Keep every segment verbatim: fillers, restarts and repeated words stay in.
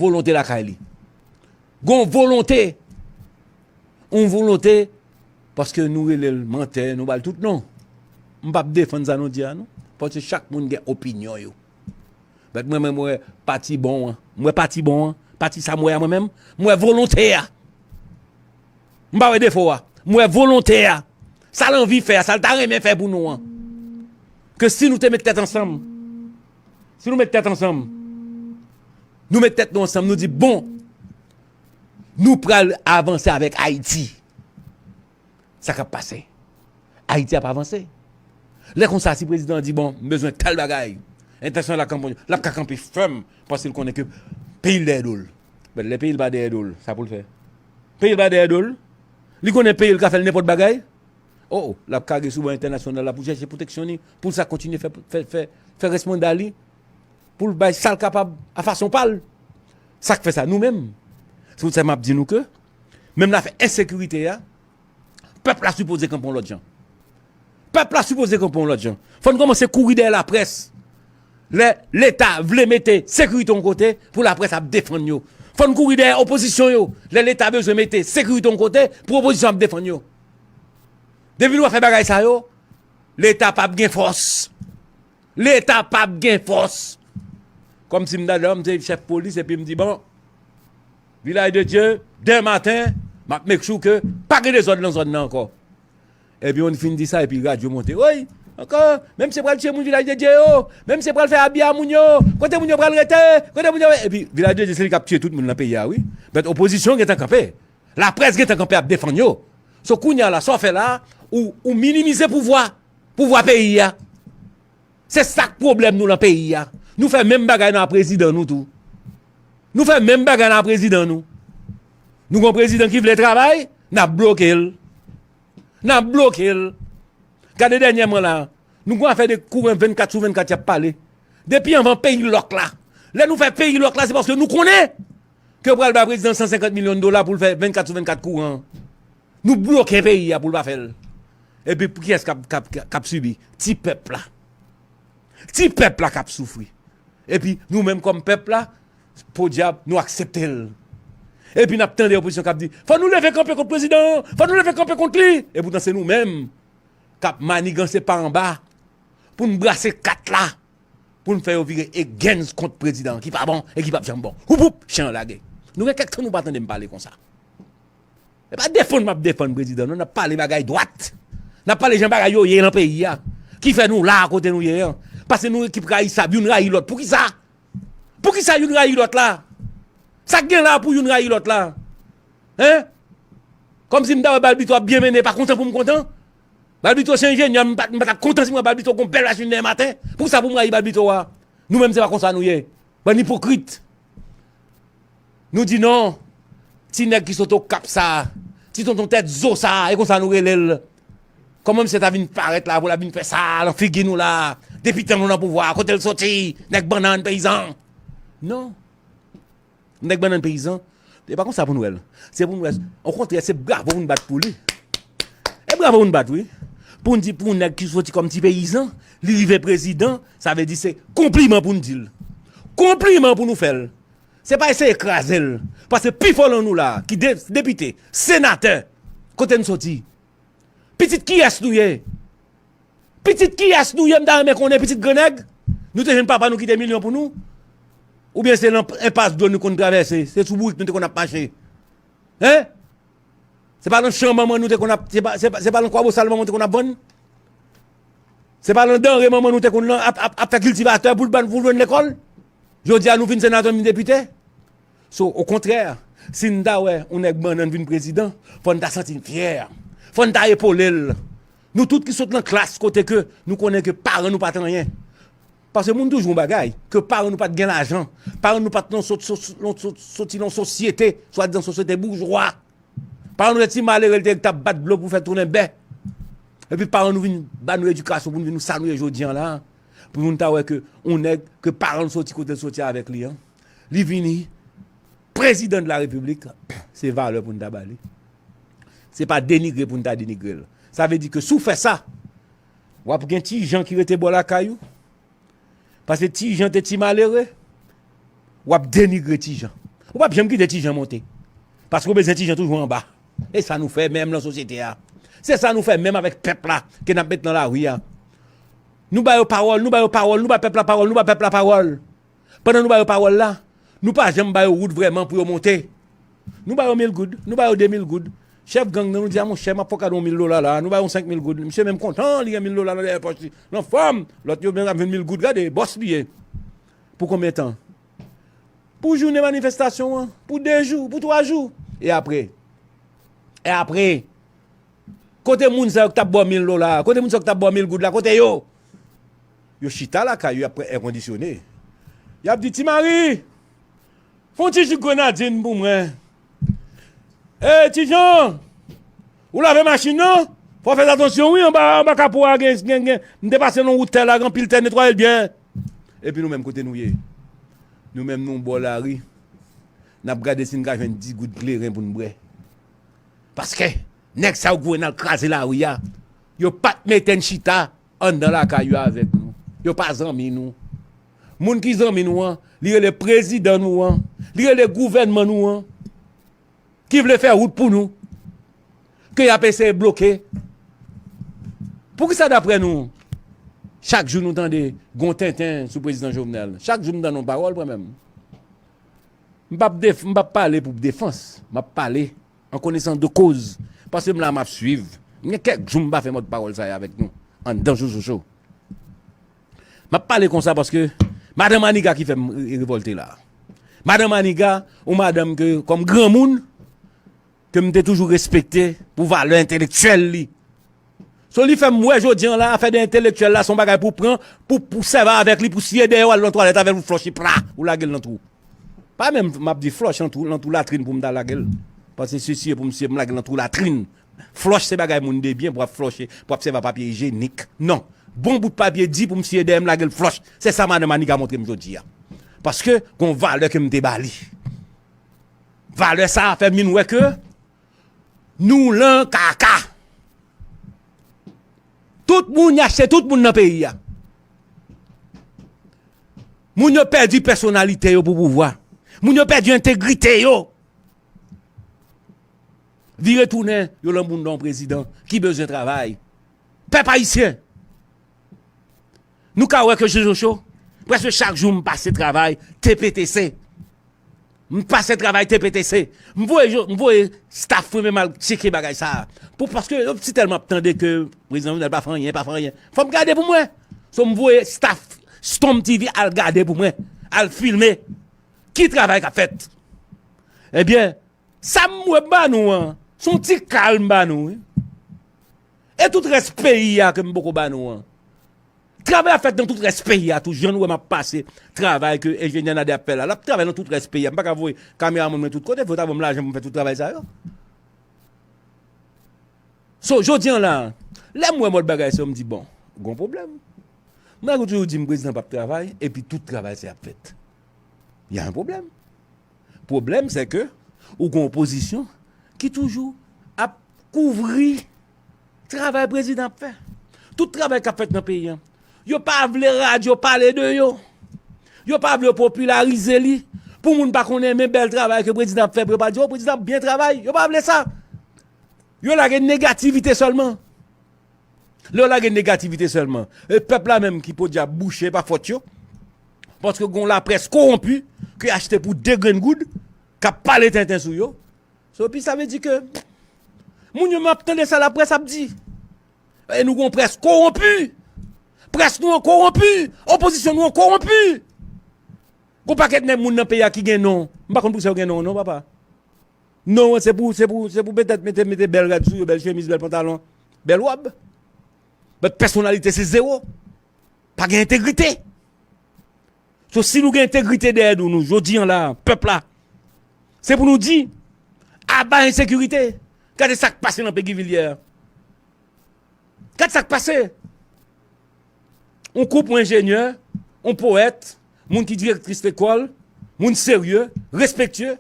volonte lakay li. Gon volonte. Yon volonte, paske nou rele l mantè, nou ba l tout non. M p ap defann sa nou di a, non. Paske chak moun gen opinyon yo. But mwen menm, mwen wè pati bon an. Mwen wè pati bon an. Pati sa m wè a mwen menm. Mwen wè volonte a. M pa wè defo a. Mwen wè volonte a. Sa l anvi fè a, sa l ta renmen fè pou nou an. Ke si nou te met tèt ansanm, si nou met tèt ansanm, nou met tèt nou ansanm, nou di, bon, nou pral avanse avèk Ayiti. Sa k ap pase? Ayiti ap avanse. Lè konsa, si prezidan an di, bon, m bezwen tèl bagay, entènasyonal la kanpe, l ap ka kanpe fèm, paske l konnen ke peyi l dèyè do l. But lè peyi l pa dèyè do l, sa pou l fè? Peyi l pa dèyè do l. Li konnen peyi l ka fè l nenpòt bagay. Oh, oh, l ap kage sou bò entènasyonal la pou chèche pwoteksyon li, pou l sa kontinye fè, fè, fè, fè rès manda li, pou l bay sa l kapab a fason pa l. Sa k fè sa, nou menm. Se pou sa m ap di nou ke, menm lafè ensekirite a, pèp la sipoze kanpe yon lòt jan. Pèp la sipoze kanpe yon lòt jan. Fò n kòmanse kouri dèyè laprès. Lè Leta vle mete sekirite yon kote, pou laprès ap defann yo. Fò n kouri dèyè opozisyon yo. Lè Leta bezwen mete sekirite yon kote, pou opozisyon ap defann yo. Depi nou pa fè bagay sa yo, Leta p ap gen fòs. Leta p ap gen fòs. Kòmsi m ta di, m se chèf polis, epi m di, bon, Vilaj de Dye, dèmen maten, m ap make sure ke pa gen dezòd nan zòn nan ankò. Epi yon fin di sa, epi radyo monte. Woy, ankò, men misye pral tiye moun Vilaj de Dye yo, men misye pral fè abi a moun yo, kote moun yo pral rete, kote moun yo. Epi Vilaj de Dye se li k ap tiye tout moun nan peyi a, wi. But opozisyon gentan kanpe. Laprès gentan kanpe ap defann yo. So kounye a la, sa w fè la, ou, ou minimize pouvwa, pouvwa peyi a. Se sa k pwoblèm nou nan peyi a. Nou fè menm bagay nan prezidan nou tou. Nou fè menm bagay nan prezidan nou. Nou gon prezidan ki vle travay, n ap bloke l. N ap bloke l. Gade dènyèman la, nou gon afè de kouran vennkat sou vennkat y ap pale. Depi anvan peyi lòk la. Lè nou fè peyi lòk la, se paske nou konnen ke yo pral bay prezidan san senkant milyon dola pou l fè vennkat sou vennkat kouran. Nou bloke peyi a pou l pa fè l. Epi pou kiyès k ap, k ap, k ap sibi? Ti pèp la. Ti pèp la k ap soufri. Epi nou menm kòm pèp la, podyab, nou aksepte l. Epi n ap tande opozisyon k ap di, fò nou leve kanpe kont prezidan an, fò nou leve kanpe kont li. Epoutan se nou menm k ap maniganse pa anba pou n brase kat la, pou n fè yo vire against kont prezidan an, ki pa bon e ki p ap janm bon. Houp, houp, chen an lage. Nou gen kèk tan nou pa tande m pale konsa. E pa defann m ap defann prezidan, non, n ap pale bagay dwat. N ap pale jan bagay yo ye nan peyi a. Ki fè nou la kote nou ye an. Paske nou ekip rayisab, youn rayi lòt. Poukisa? Poukisa youn rayi lòt la? Sa k gen la pou youn rayi lòt la? Hein? Kòmsi m ta wè Balbito ap byen mennen, pa kontan pou m kontan? Balbito se enjenyè, m pa, m pa t ap kontan si m wè Balbito gon bèl machin dèyè maten. Poukisa pou m rayi Balbito a? Nou menm se pa konsa nou ye. Bann ipokrit. Nou di non, ti nèg ki sot Okap sa, ti tonton tèt zo sa, e konsa nou rele l. Kòman misye ta vin parèt la pou l ap vin fè sa nan figi nou la? Depi tan nou nan pouvwa, kote l soti? Nèg bannann peyizan. Non. Nèg bannann peyizan, e pa konsa pou n wè l. Se pou n wè, okontrè, se bravo pou n bat pou li. E bravo pou n bat, wi. Pou n di pou yon nèg ki soti kòm ti peyizan, li rive prezidan, sa vle di se konpliman pou n di l. Konpliman pou nou fè l. Se pa eseye kraze l. Paske pifò nan nou la, ki de, depite, senatè, kote n soti? Pitit kiyès nou ye? Pitit kiyès nou ye, m ta renmen konnen, pitit grannèg? Nou te jwenn papa nou kite milyon pou nou? Oubyen se nan enpas dlo nou konn travèse, se sou bourik nou te konn ap mache? Hein? Se pa nan chan manman nou te konn ap, se pa, se pa, se pa nan kwabosal manman nou te konn ap vann? Se pa nan danre manman nou te konn lan ap, ap, ap fè kiltivatè pou l ban, pou l jwenn lekòl? Jodi a nou vin senatè, nou vin depite? So, okontrè, si n ta wè yon nèg bannann vin prezidan, fò n ta santi n fyè. Fò n ta epole l. Nou tout ki sot nan klas kote ke nou konnen ke paran nou pa t anyen. Paske moun toujou yon bagay, ke paran nou pa t gen lajan, paran nou pa t nan sot, sot, nan sot, soti nan sosyete, swadizan sosyete boujwa. Paran nou se ti malere, li te t ap bat dlo pou fè tounen bè. Epi paran nou vin ba nou edikasyon pou nou vin nou sa nou ye jodi an la. Pou nou ta wè ke yon nèg ke paran l soti kote l soti avèk li an, li vini prezidan de la repiblik, se valè pou n ta ba li. Se pa denigre pou n ta denigre l. Sa vle di ke si w fè sa, w ap gen ti jan ki rete bò lakay ou. Paske ti jan te ti malere, w ap denigre ti jan. Ou p ap janm kite Ti Jan monte. Paske w bezwen Ti Jan toujou anba. E sa nou fè menm nan sosyete a. Se sa nou fè menm avèk pèp la ke n ap met nan lari a. Nou ba yo pawòl, nou ba yo pawòl, nou ba pèp la pawòl, nou ba pèp la pawòl. Pandan nou ba yo pawòl la, nou pa janm ba yo wout vrèman pou yo monte. Nou ba yo mil goud, nou ba yo de mil goud. Chèf gang nan nou di a, monchè, m ap fè w kado yon mil dola la, nou ba yo senk mil goud. Misye menm kontan, li gen mil dola nan dèyè pòch li. L anfòm, lòt yo menm ap jwenn mil goud, gade, bòs li ye. Pou konbyen tan? Pou jounen manifestasyon an, pou de jou, pou twa jou. E apre? E apre? Kote moun sa yo ki t ap ba w mil dola a? Kote moun sa yo ki t ap ba w mil goud la? Kote yo? Yo chita lakay yo, y ap pran èkondisyone. Y ap di, "Ti Mari, fè yon ti jik grenadin pou mwen. Ey, Ti Jan, ou lave machin nan? Fò w fè atansyon, wi, anba, anba kapo a gen, gen, gen. M te pase nan wout tè la, gen anpil tè, netwaye l byen." Epi nou menm, kote nou ye? Nou menm, nou bò lari. N ap gade si n ka jwenn dis goud kleren pou n bwè. Paske nèg sa yo ki voye n al kraze lari a, yo pa t mete n chita anndan lakay yo avèk nou. Yo pa zanmi nou. Moun ki zanmi nou an, li rele prezidan nou an, li rele gouvènman nou an, ki vle fè wout pou nou, ke y ap eseye bloke. Poukisa, daprè nou, chak jou nou tande gon tenten sou prezidan Jovenel? Chak jou m tande yon pawòl, mwen menm. M p ap def-, m p ap pale pou defans. M ap pale an konesans de koz. Paske m la, m ap swiv. Gen kèk jou m pa fè mòd pawòl sa yo avèk nou. Anndan Jojo Show. M ap pale konsa paske madan Maniga ki fè m re-, revòlte la. Madan Maniga, yon madanm ke, kòm granmoun, ke m te toujou respekte pou valè entelektyèl li. So, li fè m wè jodi an la, afè de entelektyèl la, se yon bagay pou pran, pou, pou sèvi avèk li, pou siye dèyè w, al nan twalèt avè l, pou flòch li, pra, ou lage l nan twou. Pa menm, m ap di flòch nan twou, nan twou latrin pou m ta lage l. Paske se siye pou m siye, pou m lage l nan twou latrin. Flòch se bagay moun de byen pou ap flòche, pou ap sèvi a papye ijenik. Non. Bon bout papye di pou m siye dèyè m lage l flòch. Se sa madan Maniga montre m jodi a. Paske gon valè ke m te ba li. Valè sa a fè m vin wè ke nou lan kaka. Tout moun y achte tout moun nan peyi a. Moun yo pèdi pèsonalite yo pou pouvwa. Moun yo pèdi entegrite yo. Vire tounen, yo lan bounda yon prezidan ki bezwen travay. Pèp ayisyen, nou ka wè ke Jojo Show, prèske chak jou m pase travay T P T C. M pase travay T P T C. M voye jo-, m voye staff mwen menm al tcheke bagay sa a. Pou, paske yon ti tèlman ap tande ke prezidan Jovenel pa fè anyen, pa fè anyen. Fò m gade pou mwen. So m voye staff Storm T V al gade pou mwen, al filme. Ki travay k ap fèt? Ebyen, sa m wè m ba nou an, se yon ti kal m ba nou, wi. E tout rès peyi a ke m poko ba nou an. Travay ap fèt nan tout rès peyi a tou, jan nou wè m ap pase travay ke enjenyè Nader ap fè la. L ap travay nan tout rès peyi a. M pa ka voye kameramann mwen tout kote, fò yo ta ban m lajan pou m fè tout travay sa yo. So, jodi an la, lè m wè mòd bagay sa yo, m di, bon, gon pwoblèm. Mwen toujou di m prezidan p ap travay, epi tout travay sa ap fèt. Y a un problème. Pwoblèm, se ke ou gon opozisyon ki toujou ap kouvri travay prezidan ap fè. Tout travay k ap fèt nan peyi an, yo pa vle radyo pale de yo. Yo pa vle yo popilarize li. Pou moun pa konnen men bèl travay ke prezidan ap fè, pou yo pa di, "O, prezidan ap byen travay." Yo pa vle sa. Yo lage negativite sèlman. Lè yo lage negativite sèlman, e pèp la menm ki podyab bouche pa fòt yo, paske gon laprès kowonpi ke achte pou de grenn goud, k ap pale tenten sou yo. So, epi sa vle di ke moun yo menm ap tande sa laprès ap di. E nou gon près kowonpi. Près nou an kowonpi. Opozisyon nou an kowonpi. Gon pakèt nèg moun nan peyi a ki gen non. M pa konn poukisa yo gen non, non, papa. Non, se pou, se pou, se pou petèt mete, mete bèl rad sou yo, bèl chemiz, bèl pantalon, bèl wòb. But pèsonalite se zewo. Pa gen entegrite. So, si nou gen entegrite dèyè nou, nou, jodi an la, pèp la, se pou nou di, aba ensekirite. Gade sa k pase nan Pegivilyè. Gad sa k pase. Yon koup, yon enjenyè, yon powèt, moun ki direktris lekòl, moun serye, respektye,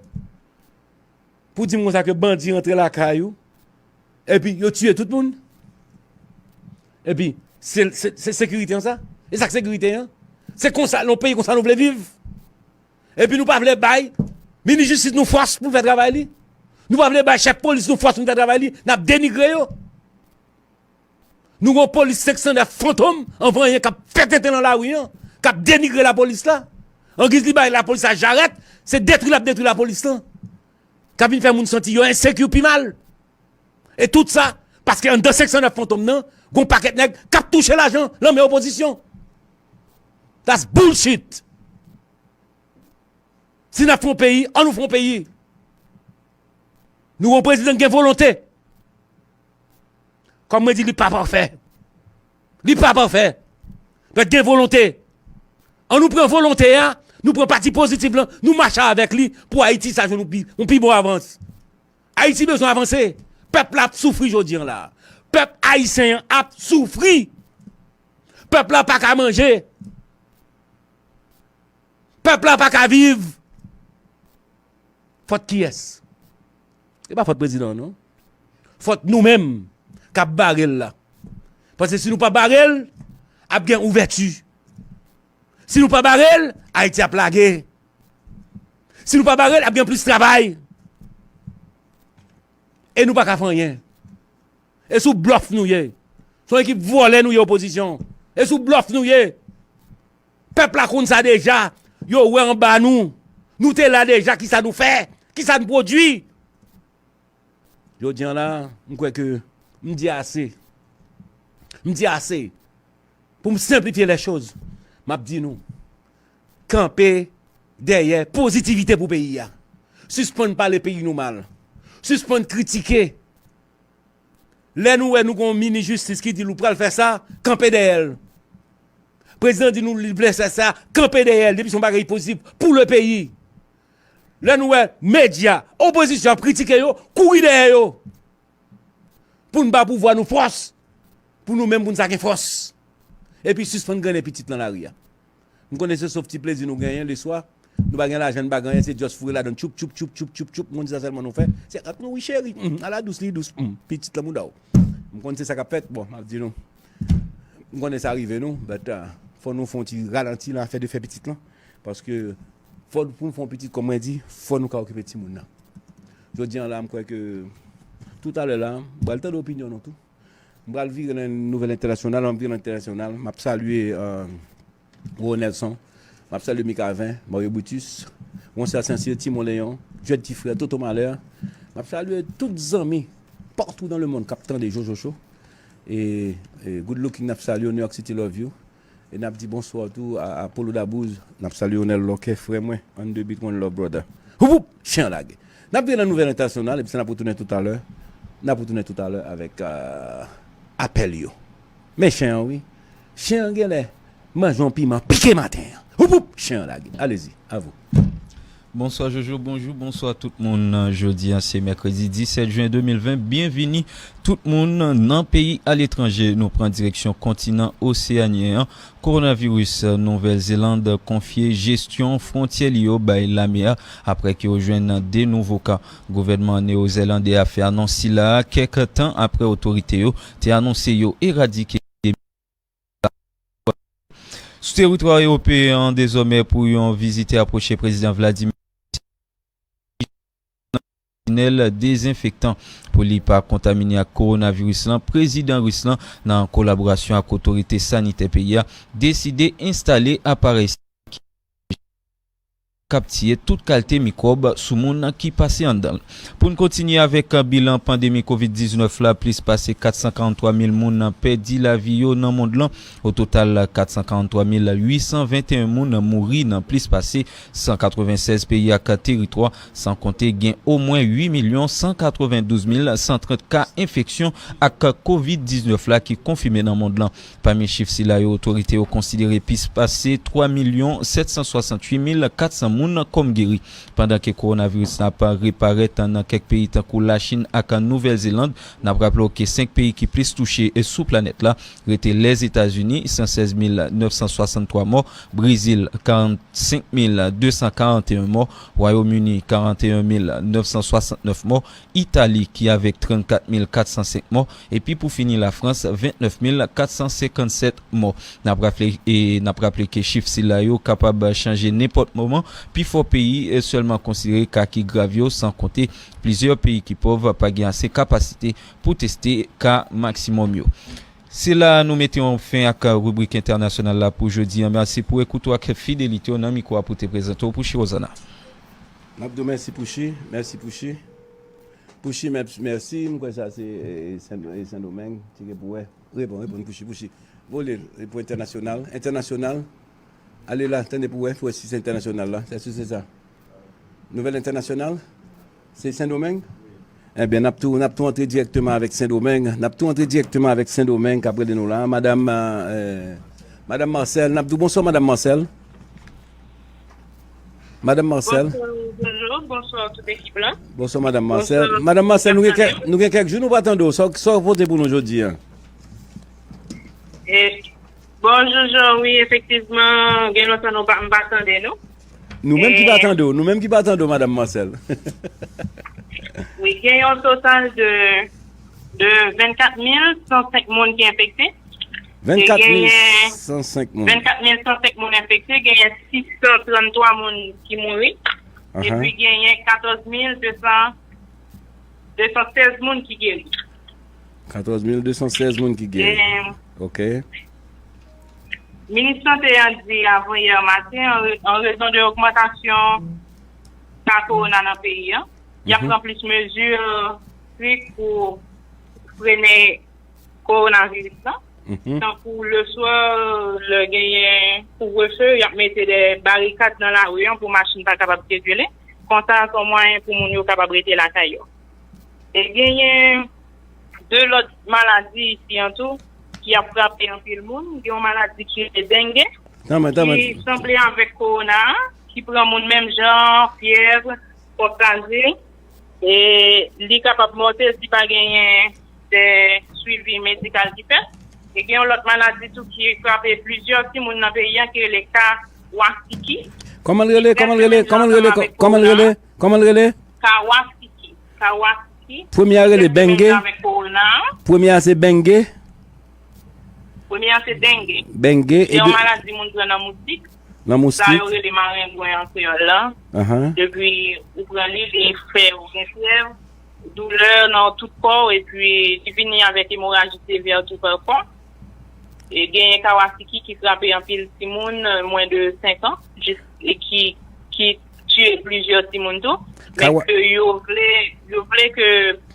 pou di m konsa ke bandi rantre lakay ou, epi yo tiye tout moun. Epi, se, se, se sekirite an sa? E sa k sekirite an? Se konsa, nan yon peyi konsa nou vle viv? Epi nou pa vle bay Minis jistis nou fòs pou l fè travay li. Nou pa vle bay chèf polis nou fòs pou l fè travay li. N ap denigre yo. Nou gon polis senk san nèf fantom anvan anyen k ap fè tenten nan lari an, k ap denigre lapolis la. Angiz li bay lapolis la jarèt, se detwi l ap detwi lapolis lan. K ap vin fè moun santi yo ensekir pi mal. E tout sa, paske anndan senk san nèf fantom nan, gon pakèt nèg k ap touche lajan nan men opozisyon. That's bullshit. Si n ap fè yon peyi, ann nou fè yon peyi. Nou gon prezidan ki gen volonte. Kòm mwen di, li pa pafè. Li pa pafè. Mèt gen volonte. Ann nou pran volonte a, nou pran pati pozitif lan, nou mache avèk li pou Ayiti sa jwenn yon pi, yon pi bon avans. Ayiti bezwen avanse. Pèp la ap soufri jodi an la. Pèp ayisyen an ap soufri. Pèp la pa ka manje. Pèp la pa ka viv. Fòt kiyès? E pa fòt prezidan an non. Fòt nou menm k ap bare l la. Paske si nou pa bare l, ap gen ouvèti. Si nou pa bare l, Ayiti ap lage. Si nou pa bare l, ap gen plis travay. E nou pa ka fè anyen. E sou blòf nou ye. Se yon ekip vòlè nou ye, opozisyon. E sou blòf nou ye. Pèp la konn sa deja. Yo wè anba nou. Nou te la deja, kisa nou fè? Kisa n pwodui? Jodi an la, m kwè ke m di ase. M di ase. Pou m senplifye lè choz, m ap di nou, kanpe dèyè pozitivite pou peyi a. Sispann pale peyi nou mal. Sispann kritike. Lè nou wè nou gon minis jistis ki di l ou pral fè sa, kanpe dèyè l. Prezidan di nou li vle fè sa, kanpe dèyè l, depi se yon bagay pozitif pou le peyi. Lè nou wè medya, opozisyon ap kritike yo, kouri dèyè yo. Pou n ba pouvwa nou fòs, pou nou menm pou n sa gen fòs. Epi sispann grennen pitit lan lari a. M konnen se sof ti plezi nou genyen leswa. Nou pa gen lajan, nou pa gen anyen, se just foure ladan tchoup, tchoup, tchoup, tchoup, tchoup, tchoup. M konn se sa sèlman nou fè. Se ap nou wi cheri, mm, ala dous li dous, mm, pitit lan mouda w. M konn se sa k ap fèt, bon, m ap di nou. M konnen sa rive nou, but uh, fò nou fè yon ti ralanti nan afè de fè pitit lan. Paske fò pou nou fè yon pitit, kòm mwen di, fò nou ka okipe timoun nan. Jodi an la, m kwè ke toutalè la, m pral tande opinyon nou tou. M pral vire nan nouvèl entènasyonal, m ap vire nan entènasyonal. M ap salye euh, Gwo Nelson. M ap salye Mikaven, Mario Brutus, Ronsel Saint-Cyr, Timon Léon, Djed Ti Frè, Toto Malè. M ap salye tout zanmi patou nan lemonn k ap tande Jojo Show. E, e good looking, n ap salye w, New York City, love you. E n ap di bonswa tou a, a Polo Dabouz. N ap salye Onèl Lòkè, frè mwen. An de bit, one love, brother. Houp, houp, chen an lage. N ap vin nan nouvèl entènasyonal, epi sa n ap retounen toutalè. N ap retounen toutalè avèk euh, apèl yo. Men chen an, wi. Chen an genlè manje yon piman pike maten an. Houp, houp, chen an lage. Alezi, a vous. Bonswa Jojo, bonjou, bonswa tout moun. Jodi a se mèkredi disèt jen de mil ven. Byenvini tout moun nan peyi aletranje. Nou pran direksyon kontinan oseanyen an. Kowonaviris, Nouvèl Zeland konfye jesyon fwontyè li yo bay lame a apre ke yo jwenn de nouvo ka. Gouvènman neyozelandè a fè anons sila a kèk tan apre otorite yo te anonse yo eradike Sou teritwa ewopeyen an dezòmè pou yon vizitè apwoche Prezidan Vladimir Putin nan yon tinèl dezenfektan pou li pa kontamine ak kowonaviris lan, prezidan ris lan, nan kolaborasyon ak otorite sanitè peyi a, deside enstale aparèy sa ki kaptiye tout kalte mikwòb sou moun ki pase anndan l. Pou n kontinye avèk bilan pandemi kovid diznèf la, plis pase kat san karant twa mil moun pèdi lavi yo nan mond lan. O total, kat san karant twa mil uit san venteyen moun mouri nan plis pase san katreven sèz peyi ak teritwa, san konte gen omwen uit milyon san katreven douz mil san trant ka enfeksyon ak kovid diznèf la ki konfime nan mond lan. Pami chif sila yo, otorite yo konsidere plis pase twa milyon sèt san swasanntuit mil kat san moun kòm geri. Pandan ke kowonaviris la ap reparèt nan kèk peyi tankou Lachin ak Nouvèl Zeland, n ap raple w ke senk peyi ki plis touche sou planèt la rete Lèzetazini, san sèz mil nèf san swasanntwa mò, Brezil, karannsenk mil de san karanteyen mò, Wayòm Ini, karanteyen mil nèf san swasannnèf mò, Itali ki avèk trannkat mil kat san senk mò, epi pou fini Lafrans, ventnèf mil kat san senkannsèt mò. N ap raple, e n ap raple ke chif sila yo kapab chanje nenpòt moman, pifò peyi sèlman konsidere ka ki grav yo, san konte plizyè peyi ki pòv pa gen ase kapasite pou teste ka maksimòm yo. Se la nou mete yon fen ak ribrik entènasyonal la pou jodi a. Mèsi pou ekout ou ak fidelite w nan mikwo a pou te prezante w Pouchi Rozana. N ap di w mèsi Pouchi, mèsi Pouchi. Pouchi, mèsi, m kwè sa se Sendomeng, tire pou wè. Reponn, reponn Pouchi, Pouchi. Vole pou entènasyonal, entènasyonal. Ale la, tande pou wè, fò si se entènasyonal la. Èske se sa? Nouvèl entènasyonal? Se Sendomeng? Ebyen, n ap tou, n ap tou antre dirèkteman avèk Sendomeng. N ap tou antre dirèkteman avèk Sendomeng k ap rele nou la. Madanm, euh, Madanm Marcel, n ap di w bonswa, Madanm Marcel. Madanm Marcel. Bonsoir, bonjour, bonsoir tout ekip la. Bonswa, Madanm Marcel. Madanm Marcel, nou gen kèk, nou gen kèk jou nou pa tande w. Sa w pote pou nou jodi a? Bonjou Jean, wi, efektivman, gen lontan nou pa, m pa tande nou. Nou menm ki pa tande w, nou menm ki pa tande w, Madanm Marcel. Wi, gen yon total de, de vennkat mil san senk moun ki enfekte. Vennkat mil san senk moun. Vennkat mil san senk moun enfekte, genyen sis san tranntwa moun ki mouri. Epi genyen katòz mil de san de san sèz moun ki geri. Katòz mil de san sèz moun ki geri. Ok. Minis Sante an di avan yè maten, an rezon de ogmantasyon ka kowona nan peyi an, y ap pran plis mezi strik pou frene kowonaviris lan. Tankou leswa, lè genyen kouvrefe, y ap mete de barikad nan lari an pou machin pa kapab sikile. Konsa, se yon mwayen pou moun yo kapab rete lakay yo. E genyen de lòt maladi isi an tou ki ap frape anpil moun. Gen yon maladi ki rele denge, ki sanble avèk kowona an, ki pran moun menm jan, fyèv, kò kraze. E li kapab mòtel si pa genyen de swivi medikal ki fèt. E gen yon lòt maladi tou ki frape plizyè timoun nan peyi an ki rele Kawasaki. Kòman l rele? Kòman l rele? Kòman l rele? Kòman l rele? Kòman l rele? Kawasaki. Kawasaki. Premye a rele benge. Premye a se benge. Premye a se denge. Benge. Se yon maladi moun pran nan moustik. Nan moustik. Sa yo rele marengwen an kreyòl la. Epi ou pran li, li fè ou gen fyèv, doulè nan tout kò w, epi li vini avèk emoraji sevè tou pa kò. E genyen Kawasaki ki frape anpil timoun mwen de senk an, jis e ki ki tiye plizyè timoun tou. Men ke yo vle yo vle ke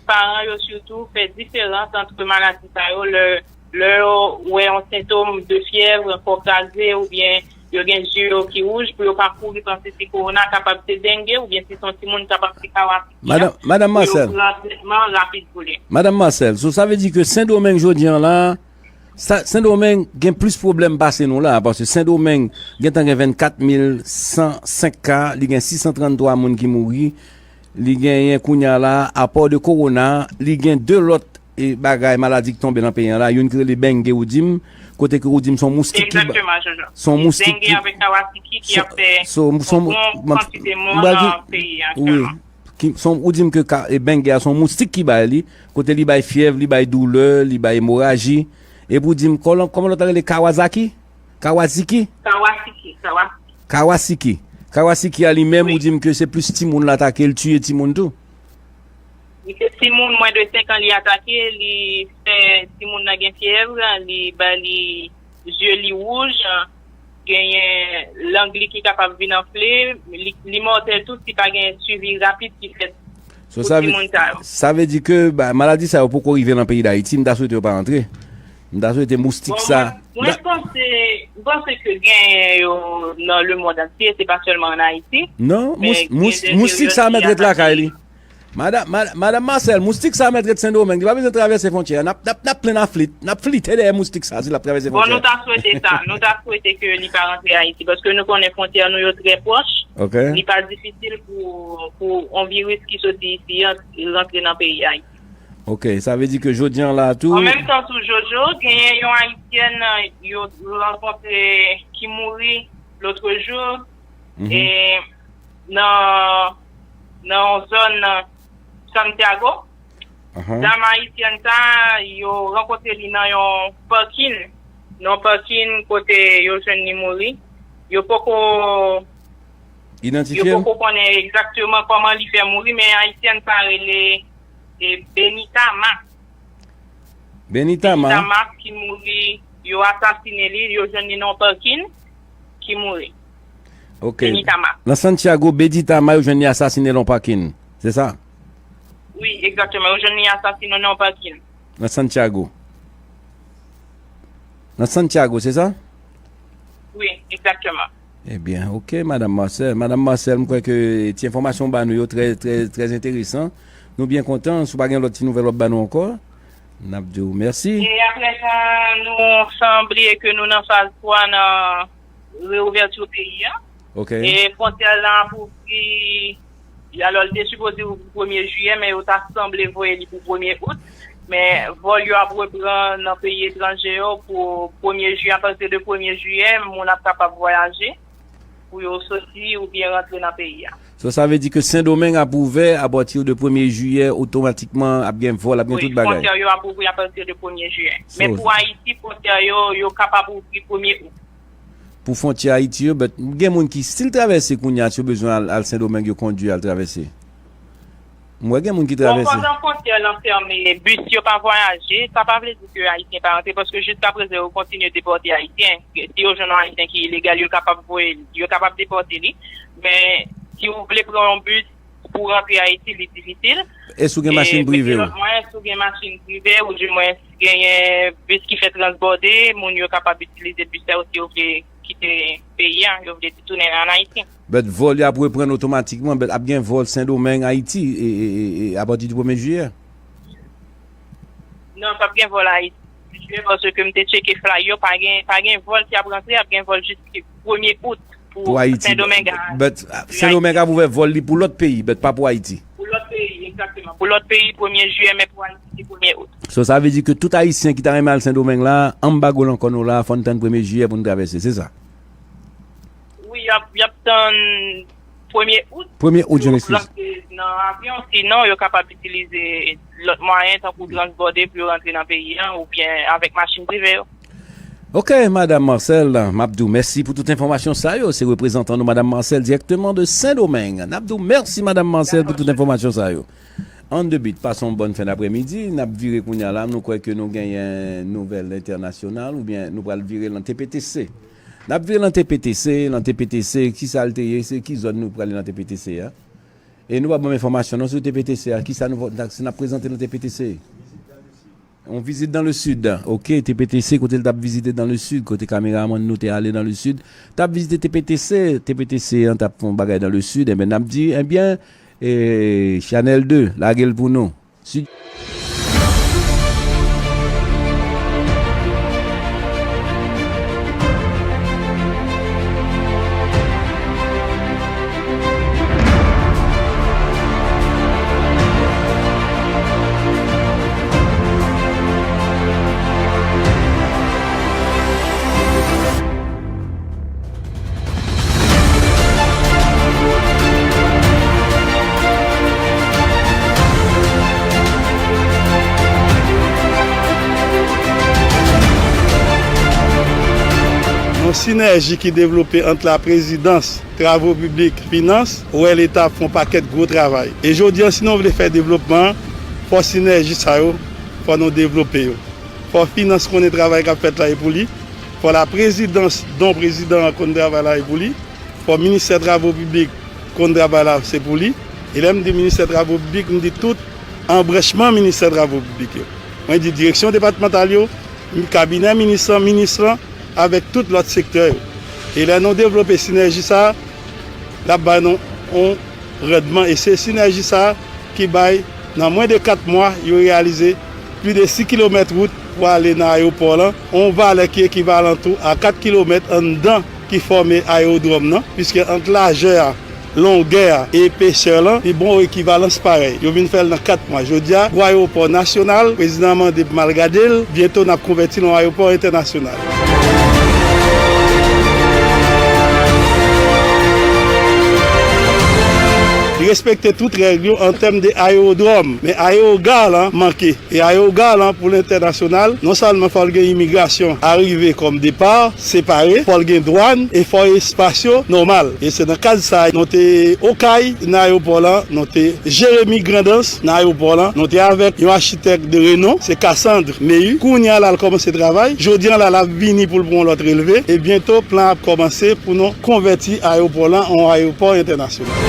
paran yo sitou fè diferans ant maladi sa yo lè lè yo wè yon sentom de fyèv, kò kraze oubyen yo gen zye yo ki wouj pou yo pa kouri panse se kowona, kapab se denge oubyen si se yon timoun kapab se kawasaki. Madanm Marcel. Pou yo pran tretman rapid pou li. Madanm Marcel, so sa vle di ke Sendomeng jodi an la, Sendomeng gen plis pwoblèm pase nou la, paske Sendomeng gentan gen vennkat mil san senk ka, li gen sis san tranntwa moun ki mouri, li genyen kounye a la, apa de kowona, li gen de lòt e bagay maladi ki tonbe nan peyi an la, youn ki rele benge ou di m, kote ke ou di m se yon moustik ki ba. Se yon moustik ki. Ou di m ke benge a se yon moustik ki bay li, kote li bay fyèv, li bay doulè, li bay emoraji. Epi ou di m, kòman lòt la rele Kawazaki? Kawaziki? Kawasiki. Kawasiki. Kawasiki a li menm, ou di m ke se plis timoun l atake, l tiye timoun tou. Li se timoun mwen de senk an li atake, li fè timoun nan gen fyèv, li ba li zye li wouj, genyen lang li ki kapab vin anfle, li, li mòtèl tou si pa gen swivi rapid ki fèt pou timoun sa yo. Sa vle di ke maladi sa yo poko rive nan peyi Dayiti, m ta swete yo pa antre. M ta swete moustik sa. Mwen panse, m panse ke genyen yo nan lemond antye, se pa sèlman an Ayiti. Non, moustik sa mèt ret lakay li. Madanm Marcel, moustik sa mèt ret Sendomeng, li pa bezwen travèse fwontyè a. N ap plenn a flit, n ap flite dèyè moustik sa si l ap travèse fwontyè a. Bon, nou ta swete sa, nou ta swete ke li pa rantre Ayiti, paske nou konnen fwontyè nou yo trè pwòch. Li pa difisil pou, pou yon viris ki soti isi an rantre nan peyi Ayiti. Ok, sa vle di ke jodi an la tou. An menm tan tou, Jojo, genyen yon ayisyèn yo rankontre ki mouri lotrejou e nan nan yon zòn Santiago. Dam ayisyèn sa a, yo rankontre li nan yon pakin, nan yon pakin kote yo jwenn li mouri. Yo poko Yo poko konnen egzakteman kòman li fè mouri, men ayisyèn sa rele e Benita Max. Benita Max ki mouri, yo asasinen li, yo jwenn li nan yon pakin, ki mouri. Ok. Benita Max. Nan Santiago, Benita Max, yo jwenn li asasinen nan yon pakin. Se sa? Wi, egzakteman. Yo jwenn li asasinen nan yon pakin. Nan Santiago. Nan Santiago, se sa? Wi, egzakteman. Ebyen, ok, Madanm Marcel. Madanm Marcel, m kwè ke ti enfòmasyon w ba nou yo trè, trè, trè enteresan. Nou byen kontan. Si w pa gen lòt ti nouvèl w ap ba nou ankò, n ap di w mèsi. E apre sa, nou, san bliye ke nou nan faz twa nan reouvèti peyi a. Ok. E fwontyè lan ap ouvri, alò, li te sipoze ouvri premye jiyè, men yo ta sanble voye li pou premye out. Men vòl yo ap reprann nan peyi etranje yo pou premye jiyè, apati de premye jiyè, moun ap kapab vwayaje pou yo soti oubyen rantre nan peyi a. So, sa vle di ke Sendomeng ap ouvè apati de premye jiyè, otomatikman ap gen vòl, ap gen tout bagay. Wi, fwontyè yo ap ouvri apati de premye jiyè. So, men pou Ayiti, fwontyè yo, yo kapab ouvri premye out. Pou fwontyè Ayiti yo, but gen moun ki still travèse kounye a, si yo bezwen al, al Sendomeng, yo kondui al travèse. M wè gen moun ki travèse. Bon, pandan fwontyè lan fèmen, bis yo pa vwayaje, sa pa vle di ke Ayisyen pa rantre, paske jiskaprezan yo kontinye depòte Ayisyen. Si yo jwenn yon Ayisyen ki ilegal, yo kapab voye li, yo kapab depòte li. Men si w vle pran yon bis pou rantre Ayiti, li difisil. E si w gen machin prive w? Lòt mwayen, si w gen machin prive, ou di mwen genyen bis ki fè transbòde, moun yo kapab itilize bis sa yo si yo vle kite peyi a, yo vle tounen ann Ayiti. But vòl yo ap reprann otomatikman, but ap gen vòl Sendomeng, Ayiti, e, e, e, e apati di premye jiyè? Non, p ap gen vòl Ayiti, paske m te tcheke fly yo, pa gen, pa gen vòl ki ap rantre, ap gen vòl jis premye out pou Sendomeng. But, uh, Sendomeng ap ouvè vòl li pou lòt peyi, but pa pou Ayiti. Pou lòt peyi, egzakteman. Pou lòt peyi, premye jiyè, men pou Ayiti, se premye out. So, sa vle di ke tout Ayisyen ki ta renmen al Sendomeng la, anbago lan kò nou la, fò n tann premye jiyè pou n travèse, se sa? Wi, y ap, y ap tann premye out. Premye out, jan eskiz. Pou rantre nan avyon, sinon, yo kapab itilize lòt mwayen, tankou transbòde, pou yo rantre nan peyi a, oubyen avèk machin prive yo. Ok, Madanm Marcel, m ap di w mèsi pou tout enfòmasyon sa yo. Se reprezantan nou, Madanm Marcel, dirèkteman de Sendomeng. N ap di w mèsi, Madanm Marcel, pou tout enfòmasyon sa yo. On the beat, pase yon bòn fen dapremidi. N ap vire kounye a la, nou kwè ke nou genyen nouvèl entènasyonal, oubyen nou pral vire lan T P T C. N ap vire lan T P T C, lan T P T C, kisa l te ye, se ki zòn nou prale lan T P T C a? E nou pa ban m enfòmasyon non sou T P T C a, kisa nou, si n ap prezante lan T P T C? On vizit dans le sud. Ok, T P T C, kote l t ap vizite dans le sud, kote kameramann nou te ale dans le sud, t ap vizite T P T C, T P T C an t ap fè yon bagay dans le sud, enben n ap di, enben, e, Chanèl de, lage l pou nou. Sud. Yon sinèji ki devlope ant la prezidans, travo piblik, finans, wè Leta ap fè yon pakèt gwo travay. E jodi a, si nou vle fè devlopman an, fò sinèji sa yo, fò nou devlope yo. Fò finans konnen travay k ap fèt la e pou li. Fò laprezidans, don prezidan an konn travay la e pou li. Fò ministè travo piblik konn travay la se pou li. E lè m di ministè travo piblik, m di tout anbranchman ministè travo piblik yo. Mwen di direksyon depatmantal yo, kabinè minis lan, minis lan, avèk tout lòt sektè yo. E lè nou devlope sinèji sa a, l ap bay nou yon randman. E se sinèji sa a ki bay, nan mwen de kat mwa, yo reyalize plis de sis kilomèt wout pou ale nan ayewopò lan, yon valè ki ekivalan tou a kat kilomèt anndan ki fòme ayewodwòm nan, piske ant lajè a, longè a, epesè lan, li bon ekivalans parèy. Yo vin fè l nan kat mwa. Jodi a, gwo ayewopò nasyonal, prezidan an mande pou m al gade l, byento n ap konvèti l an ayewopò entènasyonal. respekte tout règ yo an tèm de ayewodwòm. Men ayewoga lan manke. E ayewoga lan pou lentènasyonal, non sèlman fò l gen imigrasyon arive kòm depa, separe, fò l gen dwàn e fò espas yo nòmal. E se nan kad sa a, nou te Okay nan ayewopò lan, nou te Jeremi Grandans nan ayewopò lan, nou te avèk yon achitèk de renon, se Cassandre Mehu. Kounye a la, l kòmanse travay. Jodi a la, l ap vini pou l pran yon lòt relve. E byento, plan ap kòmanse pou nou konvèti ayewopò lan an ayewopò entènasyonal.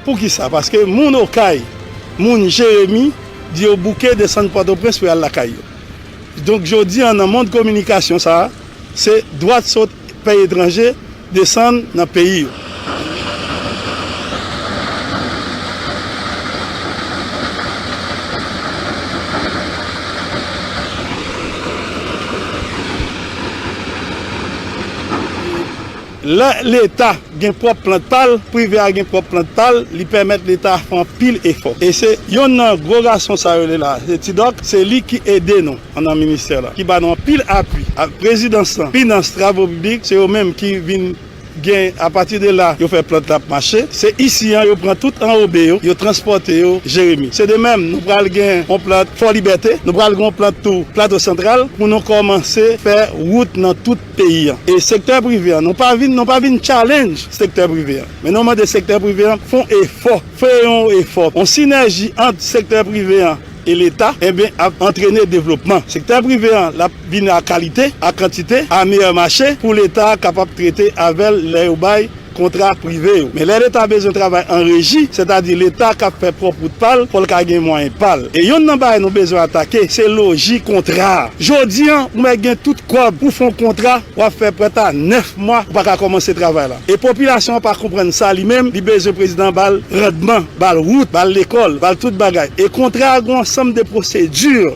Poukisa? Paske moun Okay, moun Jeremi, di yo bouke desann Pòtoprens pou y al lakay yo. Donk, jodi a, nan mond kominikasyon sa a, se dwat sot peyi etranje, desann nan peyi yo. Lè Leta gen pwòp plant pa l, prive a gen pwòp plant pa l, li pèmèt Leta fè anpil efò. E se yonn nan gwo gason sa yo rele la, se Ti Dòk, se li ki ede nou anndan ministè la, ki ba nou anpil apui. A, prezidans lan, finans, travo piblik, se yo menm ki vin gen, apati de la, yo fè plant la ap mache. Se isi a, yo pran tout anrobe yo, yo transpòte yo Jeremi. Se de menm, nou pral gen yon plant Fò Libète, nou pral gen yon plant tou Plato Santral, pou nou kòmanse fè wout nan tout peyi a. E sektè prive a, nou pa vin, nou pa vin challenge sektè prive a. Men nou mande sektè prive a fè yon efò, fè yon efò, yon sinèji ant sektè prive a e Leta, enben, ap antrene devlopman. Sektè prive a, l ap vin a kalite, a kantite, a meyè mache, pou Leta a kapab trete avè l lè yo bay kontra prive yo. Men lè Leta bezwen travay an reji, sètadi Leta k ap fè pwòp wout pa l, fò l ka gen mwayen pa l. E yonn nan bagay nou bezwen atake, se loji kontra a. Jodi a, ou mèt gen tout kòb pou fè yon kontra, w ap fè prèt a nèf mwa, ou pa ka kòmanse travay la. E popilasyon an pa konprann sa li menm, li bezwen prezidan ba l randman, ba l wout, ba l lekòl, ba l tout bagay. E kontra a gen yon ansanm de pwosedi.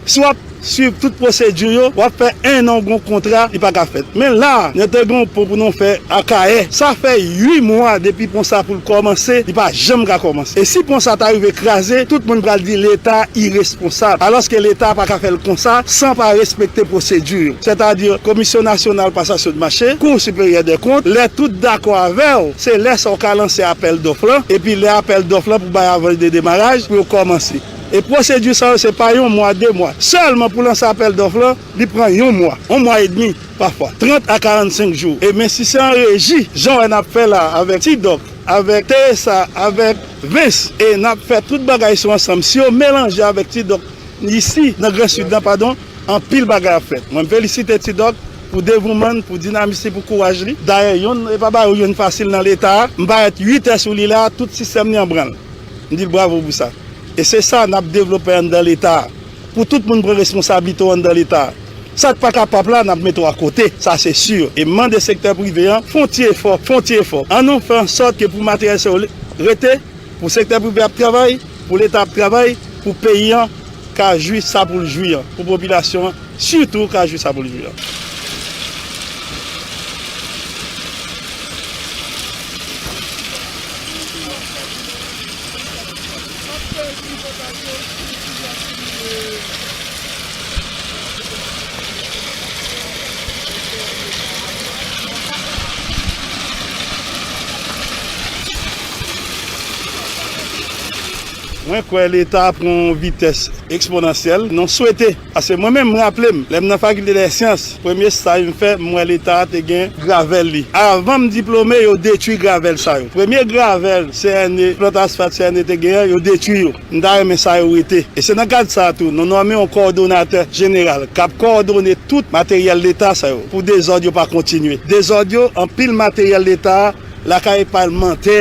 Si w ap swiv tout pwosedi yo, w ap fè en an w gen yon kontra, li pa ka fèt. Men la, nou te gen yon pon pou nou fè Akayè. Sa fè uit mwa depi pon sa pou l kòmanse, li pa janm ka kòmanse. E si pon sa ta rive kraze, tout moun pral di Leta iresponsab. Alòske Leta pa ka fè l konsa san pa respekte pwosedi yo. Sètadi, Komisyon Nasyonal Pasasyon de Mache, Kou Siperyè dè Kont, lè tout dakò avè w, se lè sa w ka lanse apèl dòf lan, epi lè apèl dòf lan pou bay avanj de demaraj pou yo kòmanse. E pwosedi sa yo, se pa yon mwa, de mwa. Sèlman pou lanse apèl dòf lan, li pran yon mwa, yon mwa edmi pafwa, trant a karannsenk jou. E men si se an reji, jan w wè n ap fè la avèk Ti Dòk, avèk Teresa, avèk Vens, e n ap fè tout bagay sou ansanm, si yo melanje avèk Ti Dòk isi, nan Gran Sid lan, padon, anpil bagay ap fèt. Mwen, m felisite Ti Dòk pou devouman l, pou dinamis li, pou kouraj li. Dayè, yonn, e pa bagay ou jwenn fasil nan Leta a. M parèt uit è sou li la, tout sistèm li an branl. M di l bravo pou sa. E se sa n ap devlope anndan Leta a. Pou tout moun pran responsablite w anndan Leta a. Sa k pa kapab la, n ap mete w akote, sa se si. E m mande sektè prive an, fè yon ti efò, fè yon ti efò. Ann nou fè an sòt ke pou materyèl sa yo rete, pou sektè prive ap travay, pou Leta ap travay, pou peyi an ka jwi sa pou l jwi an, pou popilasyon an sitou ka jwi sa pou l jwi an. Mwen kwè Leta pran yon vitès eksponansyèl. Nou swete, paske mwen menm, m raple m, lè m nan Fakilte dè Syans, premye staj m fè, m wè Leta te gen gravèl li. Avan m diplome, yo detwi gravèl sa yo. Premye gravèl C N E, plant asfalt C N E te genyen, yo detwi yo. M ta renmen sa yo rete. E se nan kad sa a tou, nou nonmen yon kowòdonatè jeneral k ap kowòdone tout materyèl Leta sa yo, pou dezòd yo pa kontinye. Dezòd yo, anpil materyèl Leta a, lakay palmantè,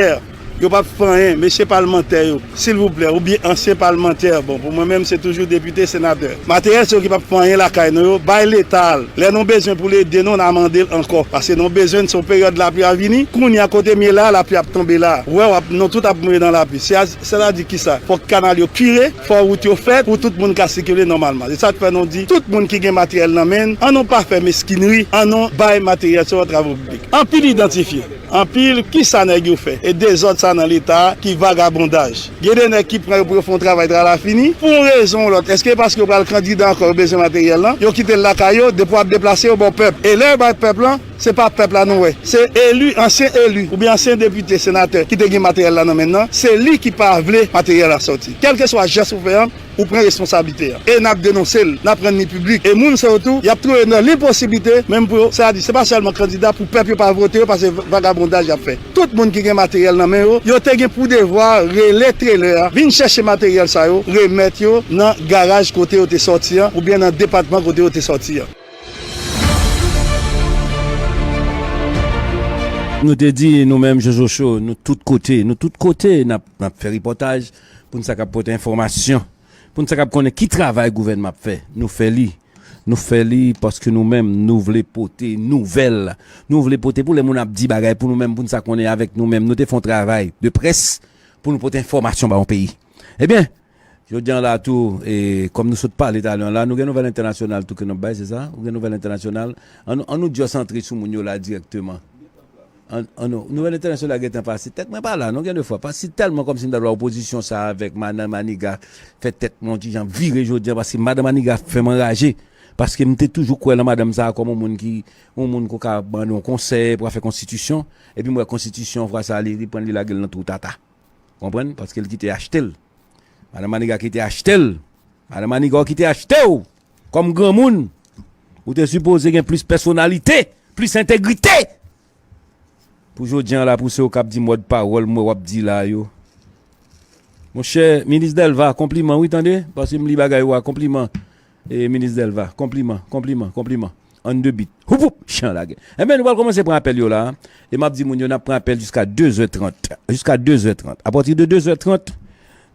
yo p ap fè anyen. Mesye palmantè yo, silvouplè, oubyen ansyen palmantè, bon, pou mwen menm, se toujou depite, senatè. Materyèl sa yo ki p ap fè anyen lakay nou yo, bay Leta l. Lè nou bezwen pou l ede nou, n a mande l ankò. Paske nou bezwen, se yon peryòd lapli a vini. Kounye a, kote m ye la, lapli ap tonbe la. Ou wè, w ap, nou tout ap mouri nan lapli. Se a, sètadi kisa? Fòk kanal yo kire, fò wout yo fèt, pou tout moun ka sikile nòmalman. Se sa k fè nou di, tout moun ki gen materyèl nan men n, ann nou pa fè meskinri, ann nou bay materyèl sa yo an travo piblik. Anpil idantifye, anpil kisa nèg yo fè, e dezòd nan Leta, ki vagabondaj. Gen de nèg ki pran yo pou yo fè yon travay, travay la fini. Pou yon rezon ou lòt, èske paske yo pral kandida ankò, yo bezwen materyèl lan, yo kite l lakay yo, depi w ap deplase, yo ba w pèp. E lè yo bay pèp lan, se pa pèp la nou wè. Se eli, ansyen eli, oubyen ansyen depite, senatè, ki te gen materyèl la nan men l lan, se li ki pa vle materyèl la sòti. Kèlkeswa jès ou fè an, ou pran responsablite a. E n ap denonse l, n ap rann li piblik. E moun sa yo tou, y ap twouve nan lenposiblite, menm pou yo, sa di, se pa sèlman kandida pou pèp yo pa vote yo, paske vagabondaj y ap fè. Tout moun ki gen materyèl nan men yo, yo te gen pou devwa rele trelè a, vin chèche materyèl sa yo, remèt yo nan garaj kote yo te sòti an, oubyen nan depatman kote yo te sòti an. Nou te di, nou menm, Jojo Show, nou tout kote, nou tout kote, n ap, n ap fè repòtaj pou n sa kab pote enfòmasyon. Pou n sa kab konnen ki travay gouvènman ap fè, nou fè li. Nou fè li paske nou menm, nou vle pote nouvèl. Nou vle pote pou lè moun ap di bagay pou nou menm, pou n sa konnen avèk nou menm. Nou te fè yon travay de près pou nou pote enfòmasyon ba yon peyi. Ebyen, jodi a la tou, e, kòm nou sot pale talè a la, nou gen nouvèl entènasyonal tou ke n ap bay, se sa? Ou gen nouvèl entènasyonal? Ann, ann nou just antre sou moun yo la dirèkteman. An, an nou, nouvèl entènasyonal gentan pase. Tèt mwen pa la, non, gen de fwa. Pase tèlman kòmsi m ta dwe opozisyon sa avèk madan Maniga fè tèt mwen yon ti jan vire jodi a, paske madan Maniga fè m anraje. Paske m te toujou kwè nan madanm sa a kòm yon moun ki, yon moun ki ka mande yon konsèy pou afè konstitisyon. Epi m wè konstitisyon fwa sa a li, li pran li lage l nan twou tata. Konprann? Paske l kite achte l. Madan Maniga kite achte l. Madan Maniga, w kite achte w. Kòm granmoun, ou te sipoze gen plis pèsonalite, plis entegrite. Pou jodi a la, pou se ou k ap di mòd pawòl m wè w ap di la yo. Monchè, Minis Delva, konpliman wi, tande, paske m li bagay ou a, konpliman. E, Minis Delva, konpliman, konpliman, konpliman. On the beat. Houp, houp, chan lage. Enben, nou pral kòmanse pran apèl yo la. E m ap di moun yo, n ap pran apèl jiska de zè trant. Jiska de zè trant. Apati de de zè trant,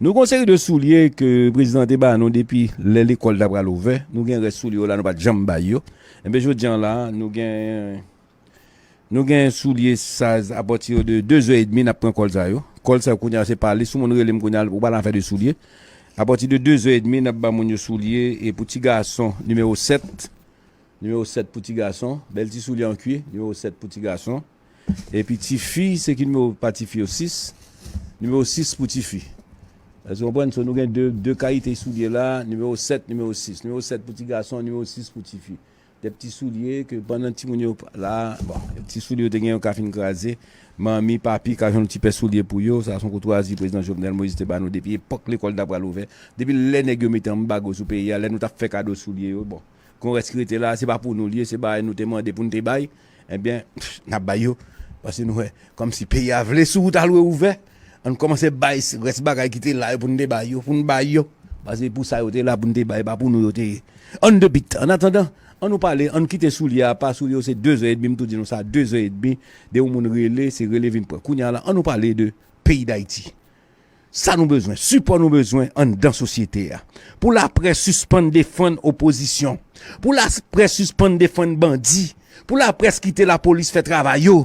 nou gen yon seri de soulye ke prezidan te ba nou depi lè lekòl ta pral ouvè. Nou gen rès soulye yo la, nou pa t janm bay yo. Enben, jodi a la, nou gen Nou gen soulye sa, apati de de zè edmi, n ap pran kòl sa yo. Kòl sa yo kounye a, se pale, si moun rele m kounye a, ou pale afè de soulye. Apati de de zè edmi, n ap ba moun yo soulye, e pou ti gason, nimewo sèt. Nimewo sèt pou ti gason. Bèl ti soulye an kwi, nimewo sèt pou ti gason. Epi ti fi, se ki nimewo pa ti fi yo? Sis. Nimewo sis pou ti fi. Èske w konprann? So, nou gen de, de kalite soulye la, nimewo sèt, nimewo sis. Nimewo sèt pou ti gason, nimewo sis pou ti fi. De ti soulye ke pandan timoun yo la, bon, ti soulye yo te gen yo ka fin kraze, manmi, papi ka jwenn yon ti pè soulye pou yo, sa se yon koutwazi prezidan Jovenel Moïse te ba nou depi epòk lekòl ta pral ouvè, depi lè nèg yo mete anbago sou peyi a, lè nou t ap fè kado soulye yo, bon, kon rès ki rete la, se pa pou nou l ye, se bagay nou te mande pou n te bay, ebyen, n ap bay yo, paske nou wè, kòmsi peyi a vle sou wout al reouvè, ann kòmanse bay rès bagay ki te la yo pou n te bay yo, pou n bay yo. Paske pou sa yo te la pou n te bay, pa pou nou yo te ye. On the beat. Annatandan, ann nou pale, ann kite soulye a, pa soulye yo, se de zè edmi, m tou di nou sa, de zè edmi, de yon moun rele, se rele vin pran. Kounye a la, ann nou pale de peyi Dayiti. Sa nou bezwen, sipò nou bezwen anndan sosyete a. Pou laprès sispann defann opozisyon. Pou laprès sispann defann bandi. Pou laprès kite lapolis fè travay yo.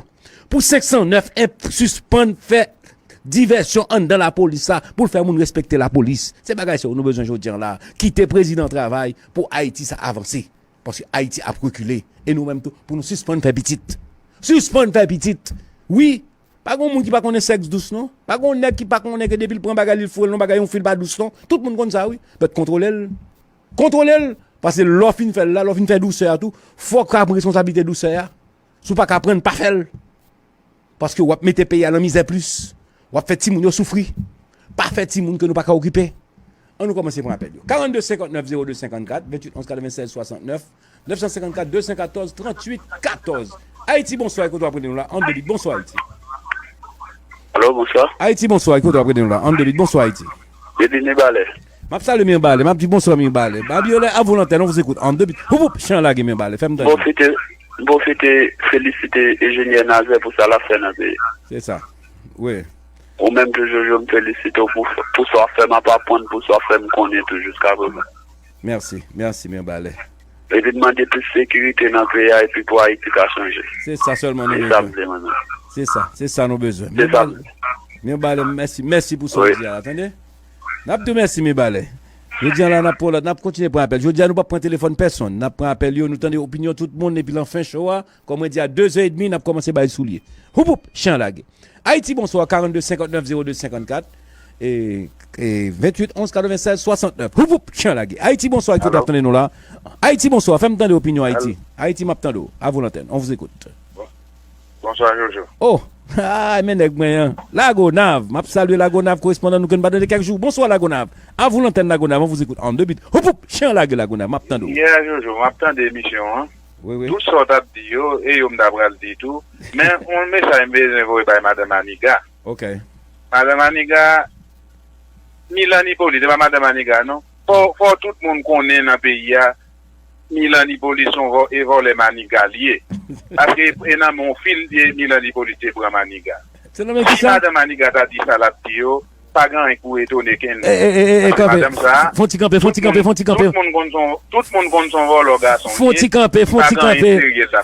Pou senk san nèf sispann fè divèsyon anndan lapolis la, pou l fè moun respekte lapolis. Se bagay sa yo nou bezwen jodi a la. Kite prezidan travay pou Ayiti sa avanse. Paske Ayiti ap rekile. E nou menm tou, pou nou sispann fè pitit. Sispann fè pitit. Wi, pa gen moun ki pa konnen sèks dous non. Pa gen nèg ki pa konnen ke depi l pran bagay li, l foure l nan bagay, yon fi l pa dous non. Tout moun konn sa wi. But kontwole l. Kontwole l. Paske lè w fin fè l la, lè w fin fè dousè a tou, fòk w ka pran responsablite dousè a. Si w pa ka pran l, pa fè l. Paske w ap mete peyi a nan mizè plis. W ap fè timoun yo soufri. Pa fè timoun ke nou pa ka okipe. Ann nou kòmanse pran apèl yo. Karannde senkantnèf zewo de senkannkat, venntuit onz katrevennsèz swasantnèf, nèf san senkannkat de san katòz tranntuit katòz. Ayiti, bonswa, e kote w ap rele nou la? On the beat, bonswa, Ayiti. Alo, bonswa. Ayiti, bonswa, e kote w ap rele nou la? On the beat, bonswa, Ayiti. Depi Mibalè. M ap salye Mibalè, m ap di bonswa Mibalè. Babyole, à vous l'antenne, on vous écoute. On the beat. Houp, houp, chan lage Mibalè, fè m tande. M pwofite, m pwofite felisite enjenyè Nazè pou sa l ap fè nan peyi. Se sa. Wi. Ou menm tou Jojo, m felisite w pou, pou sa w ap fè, m ap aprann pou sa w ap fè, m konnen tou jiska prezan. Mèsi, mèsi Mibalè. Epi m mande plis sekirite nan peyi a epi pou Ayiti ka chanje. Se sa sèlman nou bezwen. Se sa m vle mwen menm. Se sa, se sa nou bezwen. Se sa m vle. Mibalè, mèsi, mèsi pou sa w di a la, tande? N ap di w mèsi Mibalè. Jodi a la, n ap pran lòt, n ap kontinye pran apèl. Jodi a, nou p ap pran telefòn pèsonn. N ap pran apèl yo, nou tande opinyon tout moun, epi lan fen show a, kòm mwen di a, de zè edmi, n ap kòmanse bay soulye. Houp, houp, chen lage. Ayiti, bonswa, karannde senkantnèf zewo de senkannkat, e, e, venntuit onz katrevennsèz swasantnèf. Houp, houp, chen lage. Ayiti, bonswa, ki kote w ap tande nou la? Ayiti, bonswa, fè m tande opinyon Ayiti. Ayiti, m ap tande w. A vous l'antenne, on vous écoute. Bonswa, Jojo. Oh! Ah, men nèg mwen an. Lagonav. M ap salye Lagonav, korespondan nou ke n pa tande kèk jou. Bonswa, Lagonav. A vous l'antenne, Lagonav, on vous écoute en deux bits. Houp, houp, chen lage, Lagonav, m ap tande w. Yeah, Jojo, m ap tande emisyon an. Wi, wi. Tout sa w t ap di yo, e yo m ta pral di tou. Men, yon mesaj m bezwen voye bay madanm Aniga. Ok. Madanm Aniga, Milan Ipolit, e pa madanm Aniga, non. Fò, fò tout moun konnen nan peyi a, Milan Ipolit se yon vò-, e vòlè Maniga l ye. Paske e nan men yon fil, e Milan Ipolit te pran Maniga. Se nan men ki sa? Si madanm Maniga ta di sa l ap di yo, pa gen anyen pou etone kenn moun. E, e, e, e, Paske kanpe. Madanm sa, Fon ti kanpe, fon ti kanpe, fon ti kanpe. Tout moun konn son, tout moun konn son vòlò gason l ye. Fon ti kanpe, fon ti kanpe.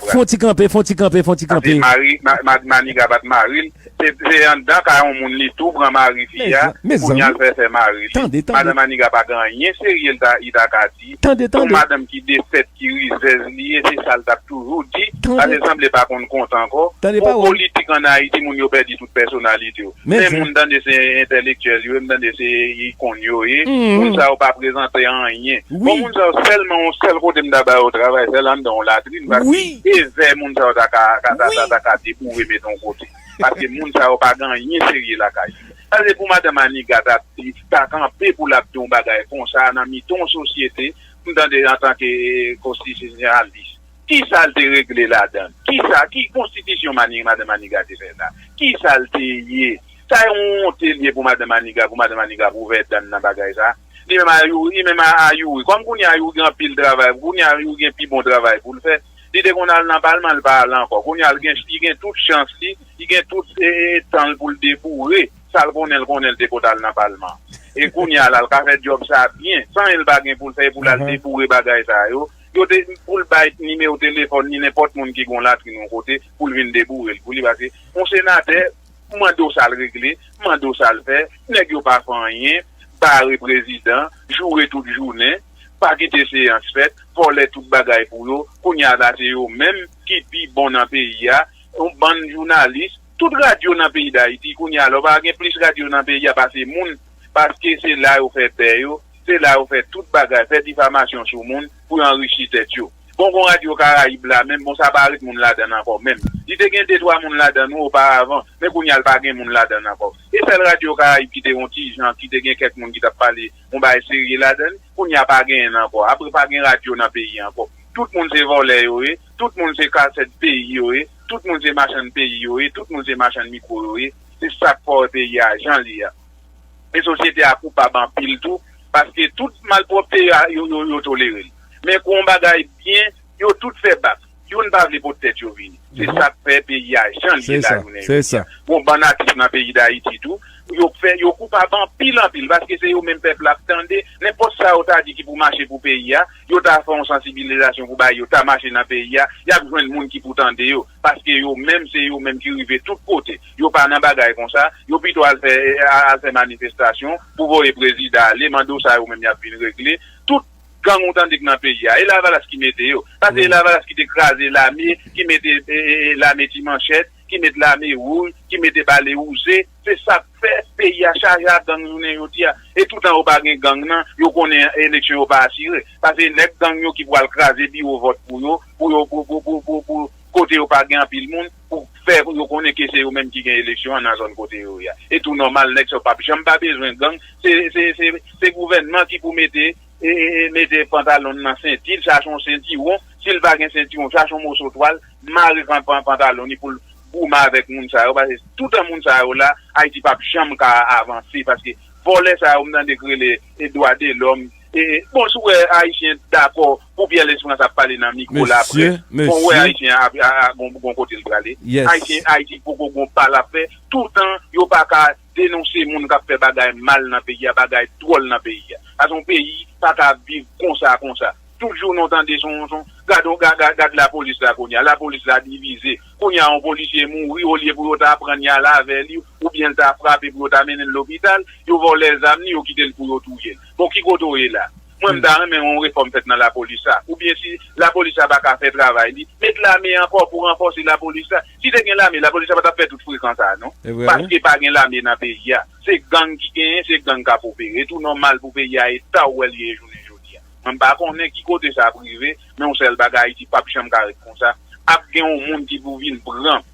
Fon ti kanpe, fon ti kanpe, fon ti kanpe. Paske mari, ma, ma, Maniga pa t mari l. Se, se anndan kay yon moun li tou pran mari fi a, kounye a l fè fè mari li. Madanm Maniga pa gen anyen serye l ta, li ta ka di. Tande, tande. Yon madanm ki defèt, ki rizèz li ye, se sa l t ap toujou di. Tande. Sa te sanble pa konn kont ankò. Tande pawòl. Bon, politik ann Ayiti, moun yo pèdi tout pèsonalite yo. Men moun tande se entèlektyèl yo ye, m tande se ikòn yo ye. Moun sa yo pa prezante anyen. Bon, moun sa yo sèlman yon sèl kote m ta ba yo travay, sèl anndan yon latrin, paske evè moun sa yo ta ka, ka, ta, ta, ta ka deboure mete yon kote. Paske moun sa yo pa gen anyen serye lakay yo. Sa se pou madanm Maniga ta, ta kanpe pou l ap di yon bagay konsa nan mitan yon sosyete, m tande antanke konstitisyonalis. Ki sa l te regle ladan l? Ki sa, ki konstitisyon Mani-, madanm Maniga te fè la? Ki sa l te ye? Sa yon wonte l ye pou madanm Maniga, pou madanm Maniga pou ouvè dan nan bagay sa. Li menm a Youri, li menm a, a Youri. Kòm kounye a Youri gen anpil travay, kounye a Youri gen pi bon travay pou l fè, li te konn al nan palman, li pa al ankò. Kounye a l gen, li gen tout chans li, li gen tout, e, e, tan l pou l deboure. Sa l konnen, l konnen l te pot al nan palman. E kounye a la, l ka fè djòb sa byen, san anyen l pa gen pou l fè, pou l al deboure bagay sa yo. Yo te, pou l bay nimewo telefòn li nenpòt moun ki gen yon latrin yon kote, pou l vin deboure l pou li, paske yon senatè, mande w sa l regle, mande w sa l fè, nèg yo pa fè anyen, bare prezidan, joure tout jounen, pa kite seyans fèt, vòlè tout bagay pou yo, kounye a la se yo menm ki pi bon nan peyi a, yon bann jounalis, tout radyo nan peyi Dayiti, kounye a la, w pa gen plis radyo nan peyi a pase moun, paske se la yo fè bè yo, se la yo fè tout bagay, fè difamasyon sou moun pou yo anrichi tèt yo. Bon, bon, Radyo Karayib la menm, bon, sa pa ret moun ladan l ankò menm. Li te gen de twa moun ladan l wi oparavan, men kounye a l pa gen moun ladan l ankò. E sèl Radyo Karayib ki te yon ti jan, ki te gen kèk moun ki t ap pale yon bagay serye ladan l, kounye a pa genyen l ankò. Apre pa gen radyo nan peyi a ankò. Tout moun se vòlè yo ye, tout moun se kasèt peyi yo ye, tout moun se machann peyi yo ye, tout moun se machann mikwo yo ye. Se sa k fè w wè peyi a jan l ye a. E sosyete a koupab anpil tou, paske tout malpwòpte yo, yo, yo, yo tolere l. Men kou yon bagay byen, yo tout fè bak. Youn pa vle pot tèt yo vini. Se sa k fè peyi a jan l ye la jounen jodi a. Bon, bann atis nan peyi Dayiti tou, yo fè, yo koupab anpil, anpil, paske se yo menm pèp la ap tande. Nenpòt sa yo ta di ki pou mache pou peyi a, yo ta fè yon sansibilizasyon pou bagay yo ta mache nan peyi a, y ap jwenn moun ki pou tande yo, paske yo menm, se yo menm ki rive tout kote. Yo pa nan bagay konsa, yo pito al fè, al fè manifestasyon pou voye prezidan ale, mande w sa yo menm y ap vin regle. Tout gang ou tande k nan peyi a, e Lavalas ki mete yo. Paske e Lavalas ki te kraze lame, ki mete, e, e, e, lame ti manchèt, ki met lame wouj, ki mete bale wouze. Se sa k fè peyi a chaje ak gang jounen jodi a. E toutan yo pa gen gang nan, yo konnen eleksyon yo pa asire. Paske nèg gang yo ki pral kraze biwo vòt pou yo, pou yo, pou, pou, pou, pou, pou kote yo pa gen anpil moun, pou fè yo konnen ke se yo menm ki gen eleksyon an nan zòn kote yo ye a. E tou nòmal, nèg sa yo p ap janm pa bezwen gang. Se, se, se, se gouvènman ki pou mete, e, e, e, mete pantalon l nan senti l, chache yon sentiwon. Si l pa gen sentiwon, chache yon moso twal, mare kan-, pan-, pantalon li pou l goumen avèk moun sa yo, paske toutan moun sa yo la, Ayiti p ap janm ka avanse, paske vòlè sa yo, m tande k rele e dwa de lòm. E, bon, si w wè Ayisyen dakò pou Pierre Lesperance ap pale nan mikwo la apre, bon, w wè Ayisyen a, a, a, gon, gon kote l prale. Ayisyen, Ayiti poko gon pa l ap fè, toutan yo pa ka denonse moun k ap fè bagay mal nan peyi a, bagay dwòl nan peyi a. Paske yon peyi pa ka viv konsa, konsa. Tout jounen w tande se yon, se yon, gad, gad, gad, gad lapolis la kounye a. Lapolis la divize. Kounye a yon polisye mouri, olye pou yo ta pran l y al avè li, oubyen l ta frape pou yo ta mennen l lopital, yo vòlè zam li, yo kite l pou yo touye l. Bon, ki kote w ye la? Mwen, m ta renmen yon refòm fèt nan lapolis la. Oubyen si lapolis la pa ka fè travay li, met lame ankò pou ranfòse lapolis la. Si te gen lame, lapolis la pa t ap fè tout frekan sa a, non. Paske pa gen lame nan peyi a. Se gang ki genyen, se gang k ap opere. Tou nòmal pou peyi a eta w wè l ye jounen jodi a. Mwen, m pa konnen ki kote sa ap rive, men yon sèl bagay, Ayiti p ap janm ka ret konsa. Ap gen yon moun ki pou vin pran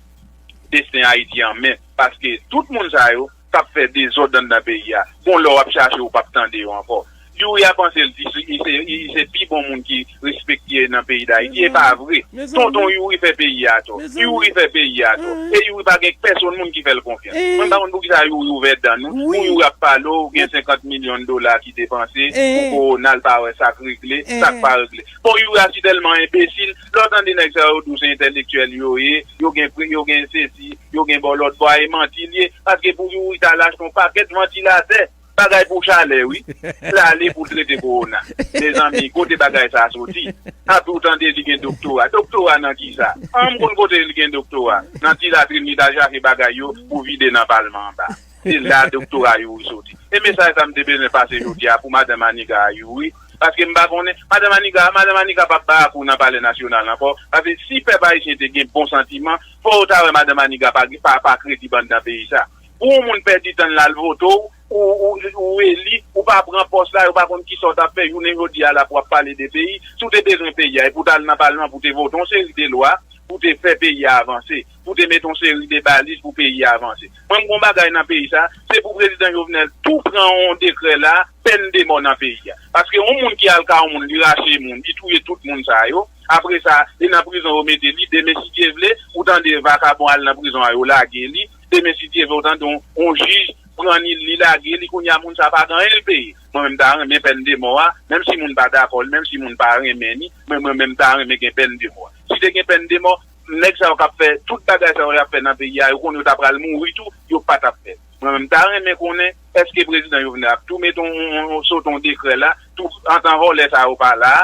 desten Ayiti an men. Paske tout moun sa yo k ap fè dezòd anndan peyi a, gon lè w ap chache, ou p ap tande yo ankò. Youri a panse l di se, li se, li se pi bon moun ki respekte nan peyi Dayiti. E pa vre. Tonton Youri fè peyi a tò. Youri fè peyi a tò. E Youri pa gen pèsonn moun ki fè l konfyans. Mwen, m pa konn poukisa Youri ouvè dan nou. Pou Youri ap pale w, gen senkant milyon dola ki depanse pou kowona, l pa wè sa k regle, sa k pa regle. Bon, Youri a si tèlman enbesil, lè w tande nèg sa yo di w se entèlektyèl yo ye, yo gen pri, yo gen sesi, yo gen bò lòt bò a, e manti l ye, paske pou Youri t al achte yon pakèt vantilatè, bagay pou chalè, wi. L ale pou trete kowona. Mezanmi, kote bagay sa a soti? Anpi w tande li gen doktora. Doktora nan kisa? An, m konn kote li gen doktora. Nan ti latrin li t al chache bagay yo pou vide nan palman anba. Se la doktora Youri soti. E mesaj sa m te bezwen pase jodi a pou madan Maniga a Youri. Paske m pa konnen, madan Maniga, madan Maniga p ap ba kou nan Palè Nasyonal ankò. Paske si pèp ayisyen te gen bon santiman, fò w ta wè madan Maniga pa, pa, pa kredib anndan peyi sa. Pou yon moun pèdi tan l al vote w, ou, ou, ou eli, ou pa pran pòs la, yo pa konn kisa w t ap fè. Jounen jodi a la pou w ap pale de peyi. Si w te bezwen peyi a, e pou w t al nan palman pou w te vote yon seri de lwa, pou w te fè peyi a avanse, pou w te mete yon seri de baliz pou peyi a avanse. Mwen, m gon bagay nan peyi sa, se pou prezidan Jovenel tou pran yon dekrè la, pèn de mò nan peyi a. Paske yon moun ki al ka yon moun, li rache moun, li touye tout moun sa yo, apre sa, li nan prizon, yo mete li, demen si Dye vle, ou tande vakabon al nan prizon a, yo lage li, demen si Dye vle, ou tande yon, yon jij pran li, li lage li, kounye a moun sa pa gen anyen l peye. Mwen menm ta renmen pèn de mò a, menm si moun pa dakò l, menm si moun pa renmen li, men mwen menm ta renmen gen pèn de mò a. Si te gen pèn de mò, nèg sa yo k ap fè tout bagay sa yo y ap fè nan peyi a, yo konnen yo ta pral mouri tou, yo pa t ap fè. Mwen menm ta renmen konnen, èske prezidan Jovenel ap tou mete yon, yon, yon, sote yon dekrè la, tout antan vòlè sa yo pa la,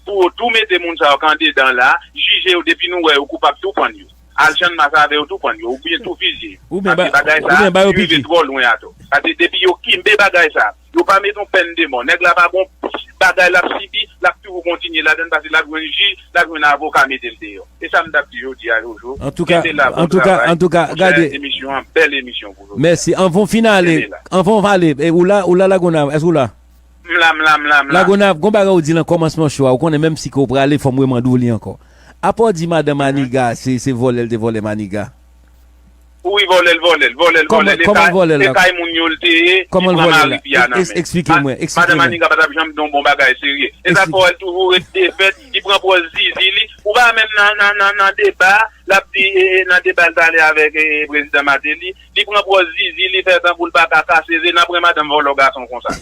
pou yo tou mete moun sa yo k andedan la, jije yo, depi nou wè yo koupab tou pann yo. Al channmas avè yo tou pann yo, oubyen tou fizye yo. Paske bagay sa a rive twò lwen atò. Paske depi yo kenbe bagay sa a, yo pa mete yon pèn de mò. Nèg la pa gon bagay l ap sibi, l ap toujou kontinye ladann paske l ap jwenn jij, l ap jwenn avoka mete l deyò. E sa m t ap di jodi a, Jojo. Antouka, antouka, antouka, gade. Emisyon an, bèl emisyon pou jodi a. Mèsi. Anvan w fin ale, anvan w ale, e, ou la, ou la Lagonav, èske ou la? M la, m la, m la, m la. Lagonav, gon bagay ou di nan kòmansman show a, ou konnen menm si ke w prale, fò m remande w li ankò. Apa w di madan Maniga, se, se vòlè l te vòlè Maniga? Wi, vòlè l, vòlè l, vòlè l, vòlè l. Kòman l vòlè l? E kay moun yo l te ye, li pran mari fi a nan men. Eksplike mwen, eksplike mwen. Madan Maniga pa t ap janm di yon bon bagay serye. E sa k fè w wè l toujou ret defèt, li pran pòz zizi li. Ou pa menm nan, nan, nan, nan deba, l ap di, e, e, nan deba l t ale avèk, e, e, prezidan Martelly, li pran pòz zizi, li fè tankou l pa ka kase ze, n ap wè madanm vòlò gason konsa.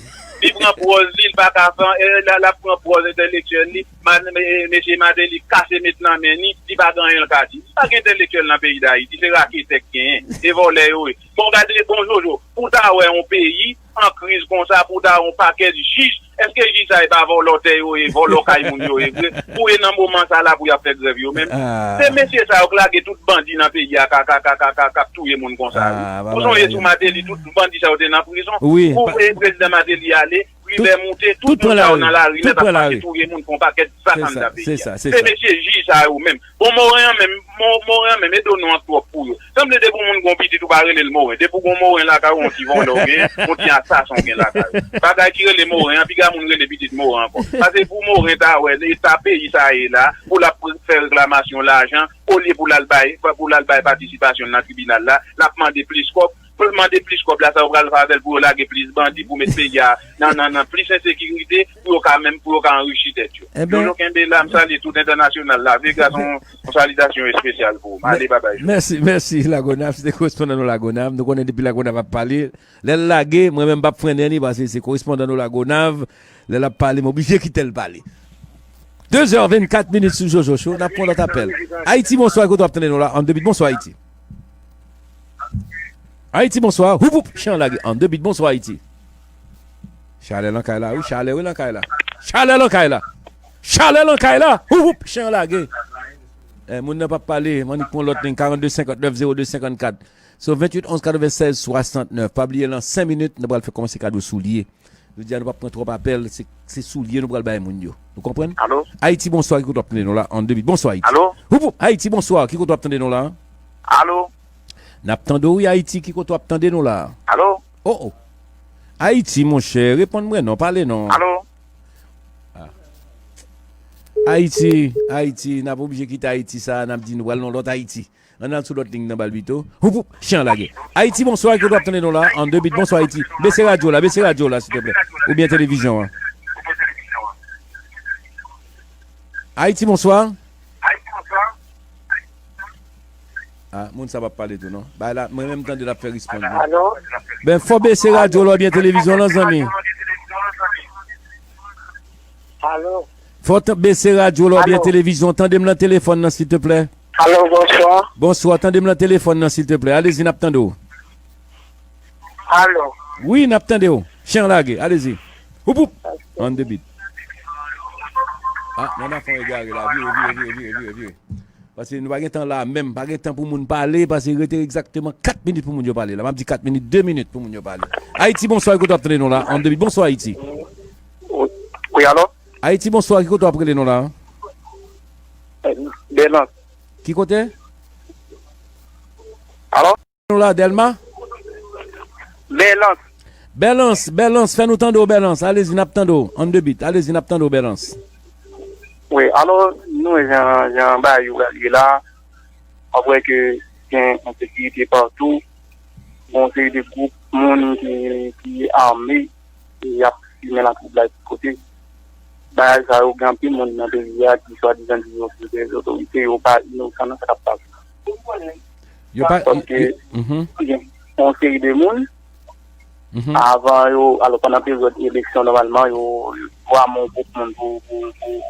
Li pran pòz li, l pa ka fè, e, l, l ap pran pòz entèlektyèl li, ma-, e, mesye Martelly kase met nan men li, li pa gen anyen l ka di. Pa gen entèlektyèl nan peyi Dayiti, se raketè k genyen, e vòlè yo ye. Bon, gade, bon, Jojo, pou w ta wè yon peyi an kriz konsa, pou w ta wè yon pakèt jij, èske jij sa e pa vòlò tè yo ye, vòlò kay moun yo ye vre? Pou e nan moman sa la pou y ap fè grèv yo menm? Se mesye sa yo k lage tout bandi nan peyi a k, k, k ap touye moun konsa, wi. Ou sonje sou Martelly, tout bandi sa yo te nan prizon. Pou e prezidan Martelly ale, Privè moute, tout moun sa yo nan lari nèt ap mache touye moun, fè yon pakèt zak anndan peyi a. Se mesye jij sa yo menm. Bon, Moren an menm, Mo-, Moren an menm, e do nou an twòp pou yo. Sanble depi yon moun gon pitit ou pa rele l Moren. Depi w gon Moren lakay ou, yon ti vòlè w genyen, yon ti asasen w gen lakay ou. Bagay ki rele Moren an, piga moun rele pitit Moren ankò. Paske pou Moren ta wè eta peyi sa ye la, pou l ap fè reklamasyon lajan, olye pou l al bay, pou l al bay patisipasyon l nan tribinal la, l ap mande plis kòb, pou l mande plis kòb la, sa yo pral fè avè l pou yo lage plis bandi, pou met peyi a nan, nan, nan plis ensekirite, pou yo ka menm, pou yo ka anrichi tèt yo. Jojo, kenbe la, m salye tout entènasyonal la. Vegas, yon, yon salitasyon espesyal pou ou. Ale, babay. Mèsi, mèsi, Lagonav. Se te korespondan nou Lagonav. Nou konnen depi Lagonav ap pale. Lè l lage, mwen menm m p ap frennen li, paske se korespondan nou Lagonav. Lè l ap pale, m oblije kite l pale. De zè vennkat minit sou Jojo Show, n ap pran lòt apèl. Ayiti, bonswa, kote w ap tande nou la? An de bit, bonswa, Ayiti. Ayiti, bonswa. Houp, houp, chan lage. An de bit, bonswa, Ayiti. Chalè lan kay la, wi, chalè, wi, lan kay la. Chalè lan kay la. Chalè nan kay la. Houp, houp, chen an lage. Eh, moun nan p ap pale, m annik pran lòt liy, karannde senkantnèf zewo de senkannkat. So, venntuit onz katrevennsèz swasantnèf. Pa bliye, nan senk minit, nou pral fè kòmanse kado soulye. Jodi a, nou p ap pran twòp apèl, se, se soulye nou pral bay moun yo. Nou konprann? Alo? Ayiti, bonswa, ki kote w ap tande nou la? An de bit. Bonswa, Ayiti. Alo? Houp, houp, Ayiti, bonswa, ki kote w ap tande nou la? Alo? N ap tande w, wi, Ayiti, ki kote w ap tande nou la? Alo? Oh, oh. Ayiti, monchè, reponn mwen non, pale non. Alo? Ah. Ayiti, Ayiti, n ap oblije kite Ayiti sa, n ap di nou pral nan lòt Ayiti. Ann al sou lòt liy nan bal pito. Houp, houp, chen an lage. Ayiti, bonswa, ki kote w ap tande nou la? An de bit, bonswa, Ayiti. Bese radyo la, bese radyo la, silteplè. Oubyen televizyon an. Ayiti, bonswa. Ah, moun sa p ap pale tou, non. Bay la, mwen menm tande l ap fè responn. Alo? Ben, fò bese radyo la oubyen televizyon lan, zanmi. Alo? Fò t-, bese radyo la oubyen televizyon. Tande m nan telefòn nan, silteplè. Alo, bonswa. Bonswa, tande m nan telefòn nan, silteplè. Alezi, n ap tande w. Alo. Wi, n ap tande w. Chen an lage, alezi. Houp, houp. An de bit. Ah, nana fè yon egare la. Vire, vire, vire, vire, vire, vire. Paske nou pa gen tan la menm, pa gen tan pou moun pale, paske rete egzakteman kat minit pou moun yo pale la. M ap di kat minit, de minit pou moun yo pale. Ayiti, bonswa, ki kote w ap tande nou la? An de bit. Bonswa, Ayiti. Wi, alo? Ayiti, bonswa, ki kote w ap rele nou la? Bèlans. Ki kote? Alo? Nou la, Dèlma? Bèlans. Bèlans, Bèlans, fè nou tande w, Bèlans. Alezi, n ap tande w. An de bit. Alezi, n ap tande w, Bèlans. Wi, alò, nou wè jan, jan bagay yo pral ye la, w ap wè ke gen ensekirite patou, gen yon seri de gwoup moun ki, ki ame, e y ap simen latwoublay tout kote. Bagay sa yo, gen anpil moun nan peyi a ki swadizan di yo se de otorite, yo pa inosan nan sa k ap pase. Yo pa. Paske, mhm, gen yon seri de moun, mhm, avan yo, alò, pandan peryòd eleksyon, nòmalman, yo, yo ame yon gwoup moun pou, pou, pou,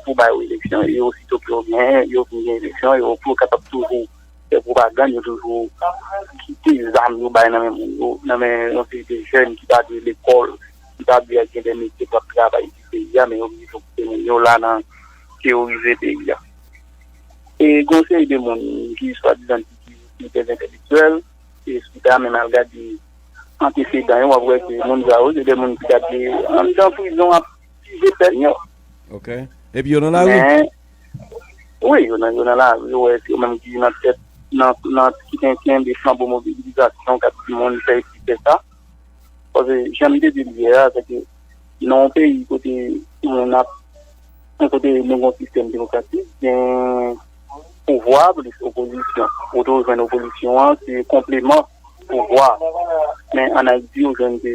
pou bay yo eleksyon, e osito ke yo genyen, yo vin gen eleksyon, yo, pou yo kapab toujou fè pwopagann, yo toujou kite zam yo bay nan men moun yo, nan men yon seri de jèn ki pa dwe lekòl, ki pa dwe al gen de metye pou ap travay isit peyi a, men yo oblije kite moun yo la nan teworize peyi a. E gen yon seri de moun ki swadizan di ki, ki de entèlektyèl, e si w ta menm al gade antesedan yo, w ap wè ke moun sa yo, se de moun ki t ap ye anndan prizon ap pije pèn yo. Ok. Epi yo nan lari? Men, wi, yo nan, yo nan lari, yo wè se yo menm ki nan tèt, nan, nan ki gen kenbe flanbo mobilizasyon, k ap di moun fè isi, fè sa. Paske, jan m te di l yè a, se ke nan yon peyi kote moun ap, yon kote nou gen yon sistèm demokratik, gen pouvwa plis opozisyon. Ou toujou jwenn opozisyon an, se konpleman pouvwa. Men ann Ayiti, ou jwenn ke,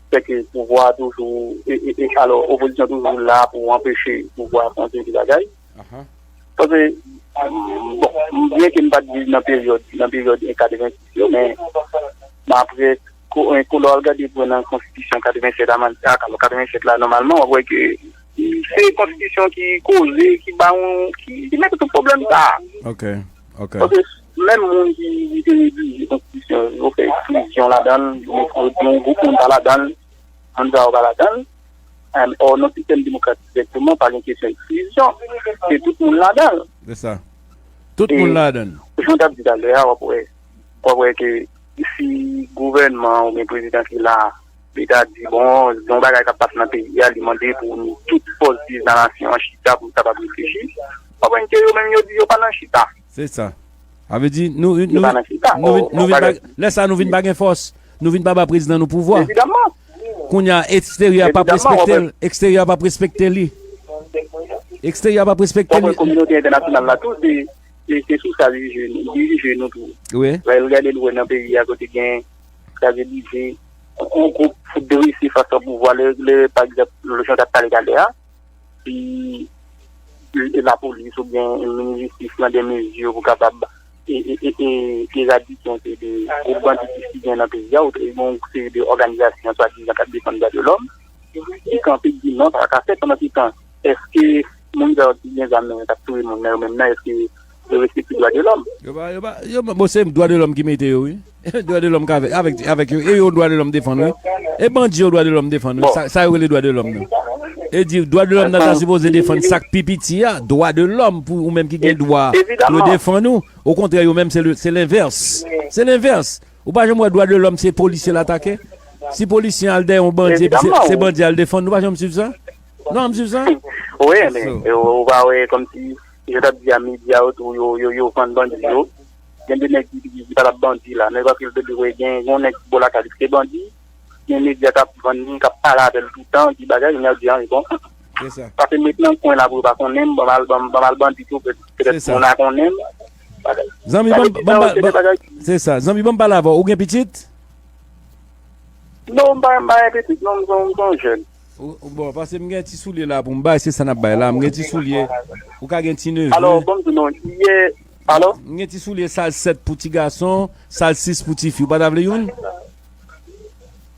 se ke pouvwa toujou, e, e, e, alò, opozisyon toujou la pou anpeche pouvwa fè yon seri de bagay. Aha. Paske, bon, byen ke m pa t viv nan peryòd, nan peryòd katrevensis yo, men, men apre, ko-, ko-, lè w al gade pou nan konstitisyon katrevennsèt, aman-, a, alò, katrevennsèt la, nòmalman, w ap wè ke se konstitisyon ki koze, ki ba yon, ki, ki mete tout pwoblèm sa a. Ok, ok. Paske menm moun ki, ki te redije konstitisyon, yo fè eksklizyon ladan l, yo mete yon gwoup moun pa ladan l, moun sa yo pa ladan l. And, or, nan sistèm demokratik, egzakteman, pa gen kesyon eksklizyon. Se tout moun ladan l. Se sa. Tout moun ladan l. E jan w t ap di talè a, w ap wè, w ap wè ke si gouvènman oubyen prezidan ki la, li ta di, bon, gen yon bagay k ap pase nan peyi a, li mande pou nou tout fòs viv nan nasyon an chita pou nou kapab reflechi, w ap wè ke yo menm yo di yo pa nan chita. Se sa. Sa vle di, nou, nou, nou, nou vin pa, lè sa, nou vin pa gen fòs. Nou vin pa ba prezidan nou pouvwa. Evidaman. Kounye a, eksteryè a p ap respekte l. Eksteryè a p ap respekte li. Eksteryè a p ap respekte li. Kominote entènasyonal la tou, se, se, se sou sa li jije nou, li jije nou tou. Wi. Lè l gade l wè nan peyi a kote gen kraze brize, yon gwoup fout drese fas a pouvwa, lè, lè, pa egzanp, jan w t ap pale talè a, si, e, e lapolis oubyen minis jistis pran de mezi pou kapab e, e, e, e, eradike yon seri de gwoup banditis ki gen nan peyi a, ou gen yon seri de òganizasyon swadizan k ap defann dwa de lòm, ki kanpe, ki di non, sa pa ka fèt. Pandan se tan, èske moun sa yo ki gen zam nan men k ap touye moun nan yo menm nan, èske yo respekte dwa de lòm? Yo pa, yo pa, yo pa, bon, se dwa de lòm ki mete yo, wi. Dwa de lòm ka avèk, avèk, avèk yo. E yo dwa de lòm defann, wi. E bandi yo dwa de lòm defann, wi. Bon. Sa, sa yo rele dwa de lòm nan. E di, dwa de lòm nan ta sipoze defann sa k pi piti a, dwa de lòm pou ou menm ki gen dwa pou yo defann ou. Okontrè, yo menm, se le- se lenvès. Se lenvès. Ou pa janm wè dwa de lòm se polisye l atake? Si polisye al dèyè yon bandi, epi se, se bandi al defann, nou pa janm swiv sa? Non, m swiv sa? Wi, men ou pa wè kòmsi, jan w t ap di a, medya yo tou, yo, yo, yo vann bandi yo. Gen de nèg ki di ki pa t ap bandi la, men paske l te di wè gen yon nèg ki bò lakay li ki te bandi, gen medya k ap vann li, k ap pale avè l toutan, di bagay, men y ap di anyen bon. Se sa. Paske m ret nan kwen la pou yo pa konnen m, ban m al, ban m, ban m al bandi tou, petèt moun a konnen m. Bagay. Zanmi, ban m, ban m, se sa. Zanmi, ban m pale avè w. Ou gen pitit? Non, m pa, m pa gen pitit, non, m se yon, m se yon jèn. Ou- ou- Bon, paske m gen ti soulye la pou m bay, se sa n ap bay la. M gen ti soulye. Ou ka gen ti neve. Alò, bon, m di nou, yè, alò? M gen ti soulye saz sèt pou ti gason, saz sis pou ti fi. Ou pa ta vle youn?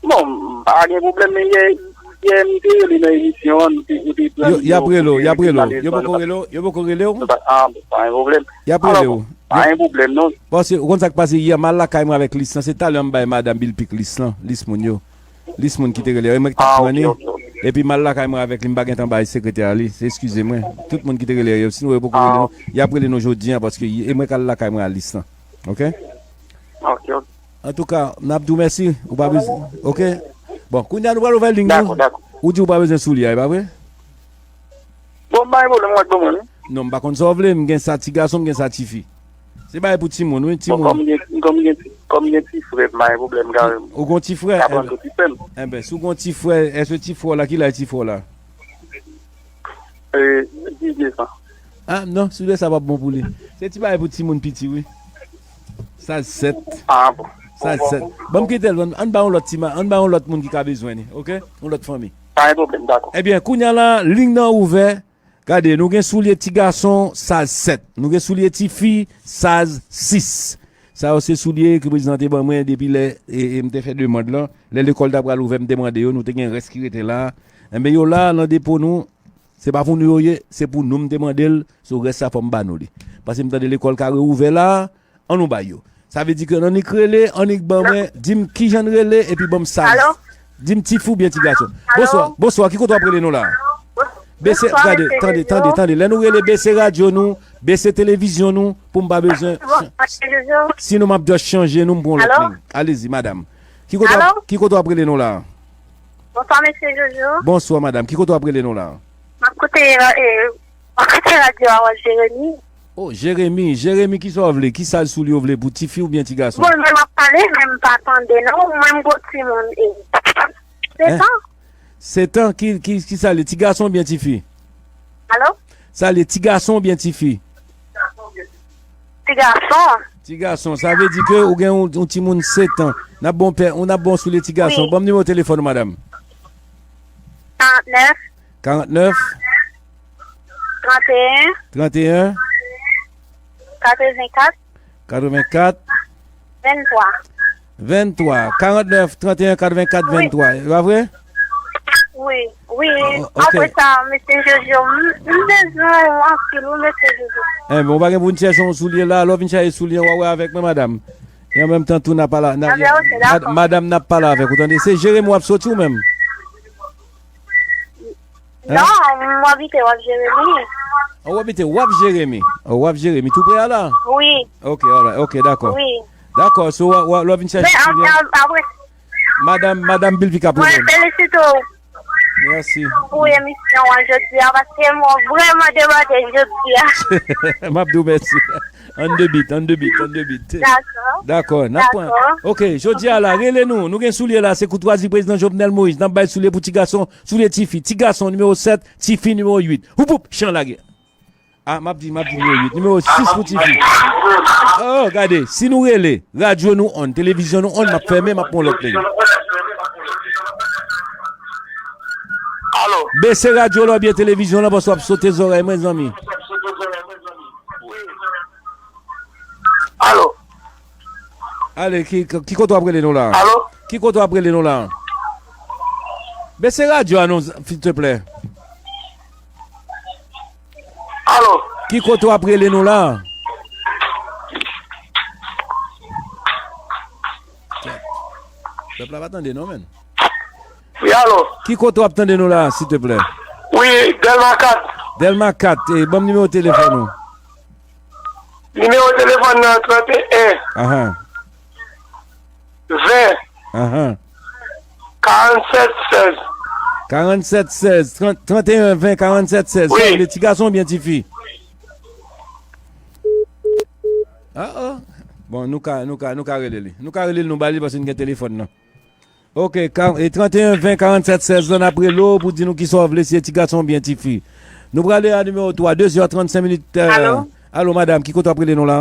Bon, m pa gen pwoblèm, men yè, yè m te rele nan emisyon an, nou te, nou te pran yo, y ap rele w, y ap rele w. Yo poko rele w? Yo poko rele w? Ah, bon, pa gen pwoblèm. Y ap rele w. Pa gen pwoblèm, non. Paske, ou konn sa k pase yè, m al lakay mwen avèk lis lan, se talè m bay madanm Bilpik lis lan, lis moun yo. Lis moun ki te rele yo, e mwen ki t ap pran li. Epi m al lakay mwen avèk li, m pa gentan bay sekretè a li. Se eskize mwen. Tout moun ki te rele yo, sinon yo poko rele nou. Y ap rele nou jodi a, paske e mwen k al lakay mwen a lis lan. Oke? Antouka, n ap di w mèsi. Ou pa bezwen. Oke? Bon, kounye a nou pral ouvè liy nou. Ou di ou pa bezwen soulye a, e pa vre? Bon, m pa gen pwoblèm, ou mèt ban mwen li. Non, m pa konn sa w vle, m gen sa ti gason, m gen sa ti fi. Se bagay pou timoun, wi, timoun. Bon, kòm gen, kòm gen, kòm gen ti frè, m pa gen pwoblèm, kare m. Ou gon ti frè? Ka pran tou ti frè m. Enben, si w gon ti frè, èske ti frè w la, ki laj ti frè w la? E, diznèf an. Ah, non, si w vle sa p ap bon pou li. Se ti bagay pou timoun piti, wi. Saz sèt. Ah, bon. Saz sèt. Bon, m kite l, ann ba yon lòt ti ma, ann ba yon lòt moun ki ka bezwen li, oke? Yon lòt fanmi. Pa gen pwoblèm, dakò. Ebyen, kounye a la, liy nan ouvè. Gade, nou gen soulye ti gason, saz sèt. Nou gen soulye ti fi, saz sis. Sa yo se soulye ke prezidan te ban mwen depi lè, e, e, m te fè demann lan. Lè lekòl ta pral ouvè, m te mande yo, nou te gen rès ki rete la. Enben, yo la, nan depo nou. Se pa pou nou yo ye, se pou nou, m te mande l. So, rès la, fò m ba nou li. Paske m tande lekòl ka reouvè la. Ann nou bay yo. Sa vle di ke annik rele, annik ban mwen, di m kijan n rele, epi ban m saz. Alo? Di m ti fi oubyen ti gason. Alo? Bonswa, bonswa, ki kote w ap rele nou la? Bese, gade, tande, tande, tande. Lè nou rele, bese radyo nou, bese televizyon nou, pou m pa bezwen. Sinon, m ap just chanje nou, m pran lòt liy. Alezi, madam. Ki kote w ap, ki kote w ap rele nou la? Bonswa, mesye Jojo. Bonswa, madam. Ki kote w ap rele nou la? M ap koute, e, m ap koute radyo a, Jeremi. Oh, Jeremi. Jeremi, ki sa w vle? Ki saz soulye w vle pou ti fi oubyen ti gason? Bon, mwen m ap pale, men m pa tande, non. Mwen, m gon timoun, e, sèt an. Sèt an, ki, ki, ki sa l ye? Ti gason oubyen ti fi? Alo? Sa l ye, ti gason oubyen ti fi? Ti gason. Ti gason, sa vle di ke ou gen yon, yon timoun sèt an. N ap bon pè, ou n ap bon soulye ti gason. Wi. Ban m nimewo telefòn ou, madam. Karantnèf. Karantnèf. Tranteyen. Tranteyen. Katrevenkat. Katrevenkat. Venntwa. Venntwa. Karantnèf, tranteyen, katrevenkat, venntwa. E pa vre? Wi, wi. Oh, ok. Apre sa, mesye Jojo, m, m bezwen w anpil, wi, mesye Jojo. Enben, ou pa gen pou n chèche yon soulye la, lè w vin chèche soulye, w a wè avèk mwen, madam. E an menm tan tou, n a pale, n a, mad-, madam, n ap pale avèk ou, tande. Se Jeremi w ap soti ou menm? Non, m abite Wap Jeremi. Oh, w abite Wap Jeremi. Oh, Wap Jeremi, tou pre a la? Wi. Ok, alright, ok, dakò. Wi. Dakò, so, w a, w a, lè w vin chèche soulye. Apre, madam, madam Bilpik ap rele. Mwen felisite w. Mèsi. Pou emisyon an jodi a, paske mwen vrèman debòde jodi a. M ap di w mèsi. An de bit, an de bit, an de bit. Dakò. Dakò, n ap pran. Dakò. Ok, jodi a la, rele nou. Nou gen soulye la, se koutwazi prezidan Jovenel Moïse. N ap bay soulye pou ti gason, soulye ti fi. Ti gason nimewo sèt, ti fi nimewo uit. Houp, houp, chan lage. Ah, m ap di, m ap di nimewo uit. Nimewo sis pou ti fi. Oh, gade, si nou rele, radyo nou on, televizyon nou on, m ap fèmen, m ap pran lòt liy. Alo. Bese radyo la oubyen televizyon la, paske w ap sote zòrèy mwen, zanmi. Alo. Ale, ki, ki kote w ap rele nou la? Alo. Ki kote w ap rele nou la? Bese radyo a non, silteplè. Alo. Ki kote w ap rele nou la? Pèp la pa tande non, menn. Wi, alo. Ki kote w ap tande nou la, silteplè? Wi, Dèlma kat. Dèlma kat, e, ban m nimewo telefòn ou. Nimewo telefòn nan trannteyen, Ahan, ven, ahan. karannsèt sèz. Karannsèt sèz, trant, trannteyen ven, karannsèt sèz. Wi. Sa vle ti gason oubyen ti fi? Ah, ah. Bon, nou ka, nou ka, nou ka rele li. Nou ka rele li, nou ba li paske n gen telefòn nan. Ok, ka, e trannteyen ven karannsèt sèz lan, n ap rele w pou di nou kisa w vle, si e ti gason oubyen ti fi. Nou prale a nimewo twa, de zè trannsenk minit. Euh, alo? Alo, madam, ki kote w ap rele nou la?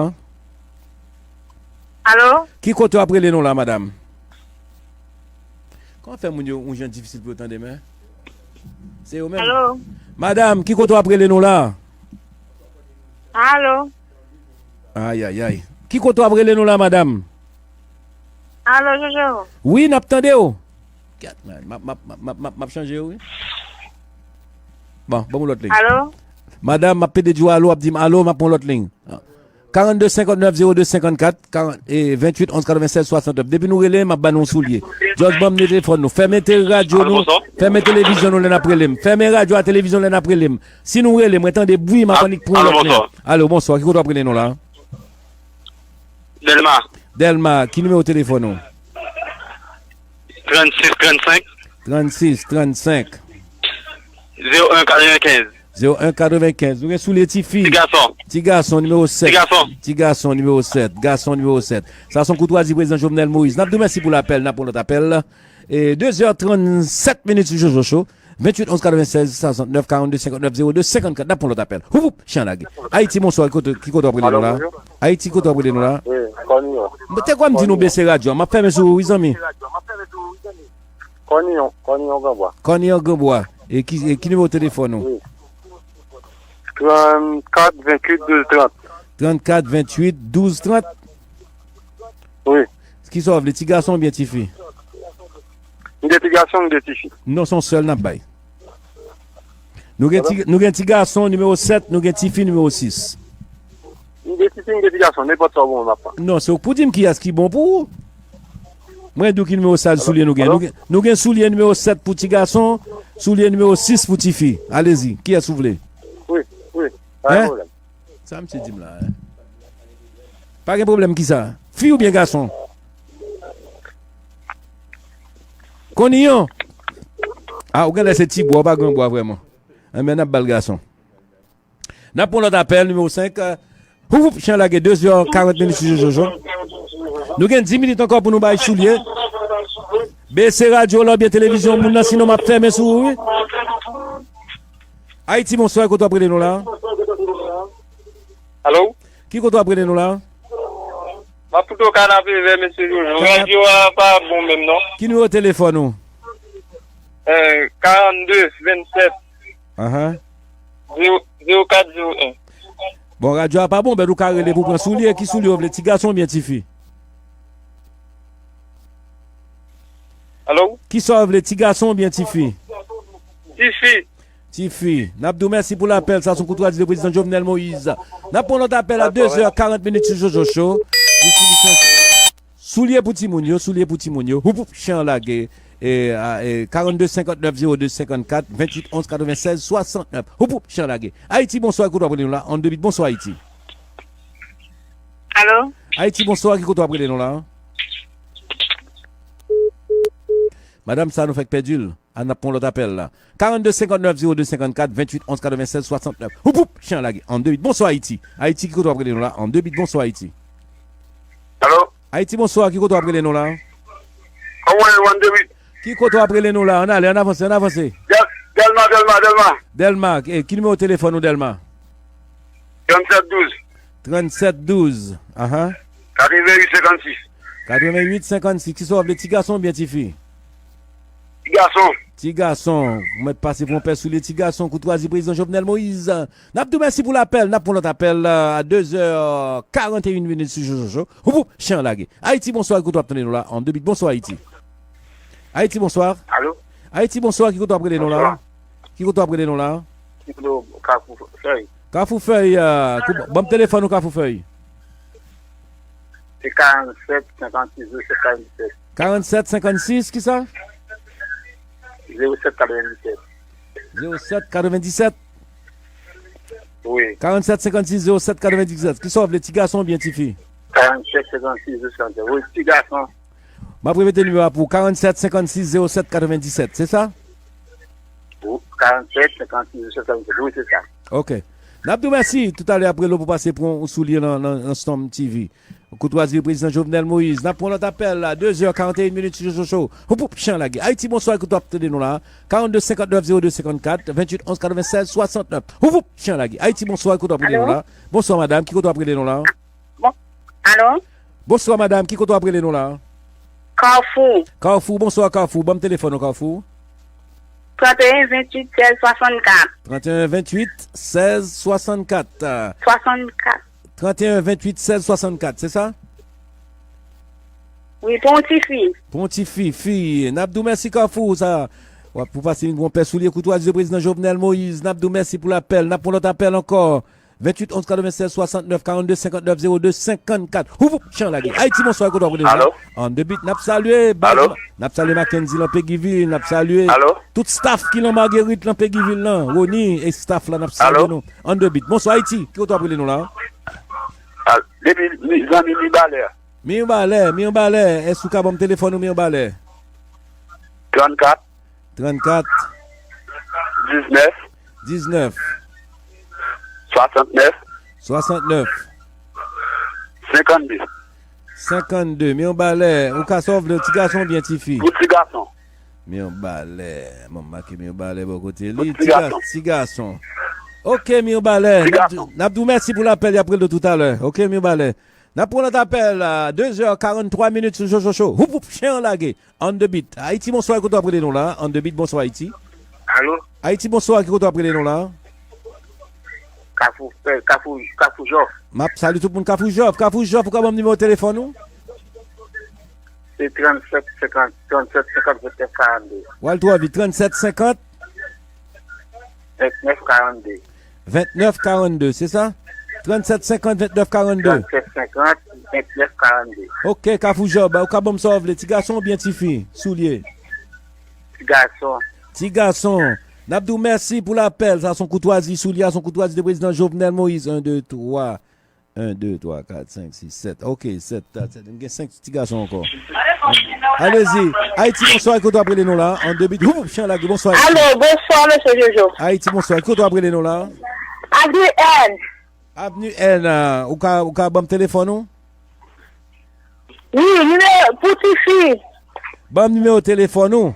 Alo? Ki kote w ap rele nou la, madam? Kòman fè moun yo yon jan difisil pou yo tande, men? Se yo menm. Alo? Madam, ki kote w ap rele nou la? Alo? Ayayay. Ki kote w ap rele nou la, madam? Alo, Jojo. Wi, n ap tande w. Gad, man, m ap, m ap, m ap, m ap, m ap chanje yo, wi. Bon, ban m yon lòt liy. Alo? Madam, m ap pede di w alo, w ap di m alo, m ap pran yon lòt liy. Karannde senkantnèf zewo de senkannkat, karant, e, venntuit onz katrevennsèz swasantnèf. Depi nou rele, m ap ba nou yon soulye. Just ban m telefòn nou. Fèmen te radyo nou. Alo, bonswa. Fèmen televizyon nou lè n ap rele m. Fèmen radyo a, televizyon lè n ap rele m. Si nou rele, mwen tande bri, m ap annik pran yon lòt liy. Alo, bonswa. Ki kote w ap rele nou la? Dèlma. Dèlma, ki nimewo telefòn ou? Trannsis trannsenk. Trannsis trannsenk. Zewo en katrevenkenz. Zewo en katrevenkenz. Nou gen soulye ti fi. Ti gason. Ti gason nimewo sèt. Ti gason. Ti gason nimewo sèt. Gason nimewo sèt. Sa se yon koutwazi prezidan Jovenel Moïse. N ap di w mèsi pou lapèl, n ap pran lòt apèl. E de zè trannsèt minit sou Jojo Show. Venntuit onz katrevennsèz swasantnèf, karannde senkantnèf zewo de senkannkat. N ap pran lòt apèl. Houp, houp, chen lage. Ayiti, bonswa. Ki kote, ki kote w ap rele nou la? Alo, bonjou. Ayiti, kote w ap rele nou la? Wi, Kòniyon. Mwen te kwè m di nou bese radyo a. M ap fèmen sou ou, wi, zanmi. Kòniyon, Kòniyon Granbwa. Kòniyon Granbwa. E ki, e ki nimewo telefòn ou? Wi. Trannkat venntuit douz trant. Trannkat venntuit douz trant? Wi. Kisa w vle, ti gason oubyen ti fi? M gen ti gason, m gen ti fi. Non, se yon sèl n ap bay. Nou gen ti, nou gen ti gason nimewo sèt, nou gen ti fi nimewo sis. M gen ti fi, m gen ti gason, nenpòt sa w ban mwen m ap pran. Non, se ou k pou di m kiyès ki bon pou ou. Mwen di w ki nimewo sèz soulye nou gen. Alo? Nou gen, nou gen soulye nimewo sèt pou ti gason, soulye nimewo sis pou ti fi. Alezi, kiyès ou vle? Wi, wi, pa gen pwoblèm. Sa misye di m la, hein? Pa gen pwoblèm kisa? Fi oubyen gason? Kòniyon! Ah, ou genlè se ti bwa, ou pa gran bwa vrèman. Enben, n ap ba l gason. N ap pran lòt apèl, nimewo senk. Houp, houp, chen lage, de zè karant minit sou Jojo Show. Nou gen dis minit ankò pou nou bay soulye. Bese radyo w la oubyen televizyon moun nan, sinon m ap fèmen sou ou, wi. Ayiti, bonswa, kote w ap rele nou la? Alo? Ki kote w ap rele nou la? M ap fout ou kanapevè, mesye Jojo. Kanap- Radyo a pa bon menm, non. Ki nimewo telefòn ou? Eh, karannde vennsèt. Ahan. Zewo, zewo kat zewo en. Bon, radyo a pa bon, men ou ka rele pou pran soulye. Ki soulye w vle, ti gason oubyen ti fi? Alo? Kisa w vle, ti gason oubyen ti fi? Ti fi. Ti fi. N ap di w mèsi pou lapèl. Sa se yon koutwazi de prezidan Jovenel Moïse. N ap pran lòt apèl a de zè karant minit sou Jojo Show. Distribisyon. Soulye pou timoun yo, soulye pou timoun yo. Houp, houp, chen an lage. E, a, e, karannde senkantnèf zewo de senkannkat, venntuit onz katrevennsèz swasantnèf. Houp, houp, chen an lage. Ayiti, bonswa, ki kote w ap rele nou la? An de bit, bonswa, Ayiti. Alo? Ayiti, bonswa, ki kote w ap rele nou la? Madanm sa, nou fèk pèdi l. Ann ap pran lòt apèl la. Karannde senkantnèf zewo de senkannkat, venntuit onz katrevennsèz swasantnèf. Houp, houp, chen an lage. An de bit, bonswa, Ayiti. Ayiti, ki kote w ap rele nou la? An de bit, bonswa, Ayiti. Alo? Ayiti, bonswa, ki kote w ap rele nou la? An mwen, an de bit. Ki kote w ap rele nou la? Ann ale, ann avanse, ann avanse. Dèl-, Dèlma, Dèlma, Dèlma. Dèlma, e, ki nimewo telefòn ou, Dèlma? Trannsèt douz. Trannsèt douz. Ahan. Katreventuit senkannsis. Katreventuit senkannsis. Kisa w vle, ti gason oubyen ti fi? Ti gason. Ti gason. Ou mèt pase pou yon pè soulye ti gason, koutwazi prezidan Jovenel Moïse. N ap di w mèsi pou lapèl. N ap pran lòt apèl, euh, a de zè karannteyen minit sou Jojo Show. Houp, houp, chen an lage. Ayiti, bonswa, ki kote w ap tande nou la? An de bit, bonswa, Ayiti. Ayiti, bonswa. Alo? Ayiti, bonswa, ki kote w ap rele nou la? Bonswa. Ki kote w ap rele nou la? Kafou Fèy. Kafou Fèy, euh, kou-, ban m telefòn ou, Kafou Fèy. Se karannsèt senkannsis zewo sèt katrevenndisèt. Karannsèt senkannsis, kisa? Zewo sèt katrevenndisèt. Zéro sept quatre-vingt-dix-sept. Wi. Quarante-sept cinquante-six zéro sept quatre-vingt-dix-sept. Kisa w vle, ti gason oubyen ti fi? Quarante-sept cinquante-six zéro sept. Wi, ti gason. M ap repete nimewo a pou ou, quarante-sept cinquante-six zéro sept quatre-vingt-dix-sept, se sa? Wi, quarante-sept cinquante-six zéro sept quatre-vingt-dix-sept, wi, se sa. Ok. N ap di w mèsi toutalè apre l pou pase pran yon soulye nan, nan, nan Storm T V. Koutwazi prezidan Jovenel Moïse. N ap pran lòt apèl la. Deux heures quarante et une minutes sou Jojo Show. Houp, houp, chan lage. Ayiti, bonswa, kote w ap tande nou la? Quarante-deux cinquante-neuf zéro deux cinquante-quatre, vingt-huit onze quatre-vingt-seize soixante-neuf. Houp, houp, chan lage. Ayiti, bonswa, kote w ap rele nou la? Bonswa, madam, ki kote w ap rele nou la? Bon. Alo? Bonswa, madam, ki kote w ap rele nou la? Kafou. Kafou, bonswa, Kafou. Ban m telefòn ou, Kafou. Trente et un vingt-huit seize soixante-quatre. Trente et un vingt-huit seize soixante-quatre. Soixante-quatre. Trente et un vingt-huit seize soixante-quatre, se sa? Wi, pou yon ti fi. Pou yon ti fi, fi. N ap di w mèsi, Kafou, sa. W ap pou pase yon bon pè soulye koutwazi prezidan Jovenel Moïse. N ap di w mèsi pou lapèl. N ap pran lòt apèl ankò. Vingt-huit onze quatre-vingt-seize soixante-neuf, quarante-deux cinquante-neuf zéro deux cinquante-quatre. Houp, houp, chan lage. Ayiti, bonswa, kote w ap rele nou la? Alo? On the beat, n ap salye, Alo? N ap salye Mackenzie lan Peguiville, n ap salye Alo? Tout staff ki lan Marguerite lan Peguiville lan, Rony e staff la, n ap salye Alo? Nou. On the beat. Bonswa, Ayiti, ki kote w ap rele nou la? Al, depi mi, zanmi Mibalè. Mibalè, Mibalè, èske w ka ban m telefòn ou, Mibalè? Trannkat. Trannkat. Diznèf. Diznèf. Swasantnèf. Swasantnèf. Senkannde. Senkannde. Mibalè, ou ka sa w vle, ti gason oubyen ti fi? Pou ti gason. Mibalè. Mwen make Mibalè bò kote li. Pou ti Ti ga-, gason. Ti gason. Ok, Mibalè. Ti N ap gason. Di, n ap di w mèsi pou lapèl, y ap rele w toutalè. Ok, Mibalè. N ap pran lòt apèl, a deux heures quarante-trois minutes sou Jojo Show. Houp, houp, chen an lage. On the beat. Ayiti, bonswa, kote w ap rele nou la? On the beat, bonswa, Ayiti. Alo? Ayiti, bonswa, ki kote w ap rele nou la? Kafou, eh, Kafou, Kafou Jòf. M ap salye tout moun Kafou Jòf. Kafou Jòf, ou ka ban m nimewo telefòn ou? Se trannsenk senkant, trannsenk senkant, vennnèf karannde. W al twò vit, trannsenk senkant. Vennnèf karannde. Vennnèf karannde, se sa? Trannsenk senkant, vennnèf karannde. Trannsenk senkant, vennnèf karannde. Ok, Kafou Jòf, ou ka ban m sa w vle, ti gason oubyen ti fi? Soulye. Ti gason. Ti gason. N ap di w mèsi pou lapèl. Sa se yon koutwazi soulye, se yon koutwazi de prezidan Jovenel Moïse. Un, deux, trois. Un, deux, trois, quatre, cinq, six, sept. Ok, sèt, sèt. M gen senk ti gason ankò. Alezi. Ayiti, bonswa, kote w ap rele nou la? On the beat. Houp, chan lage, bonswa, Ayiti. Alo, bonswa, mesye Jojo. Ayiti, bonswa, kote w ap rele nou la? Avni N. Avni N, a, ou ka, ou ka ban m telefòn ou? Wi, nimewo pou tifi. Ban m nimewo telefòn ou.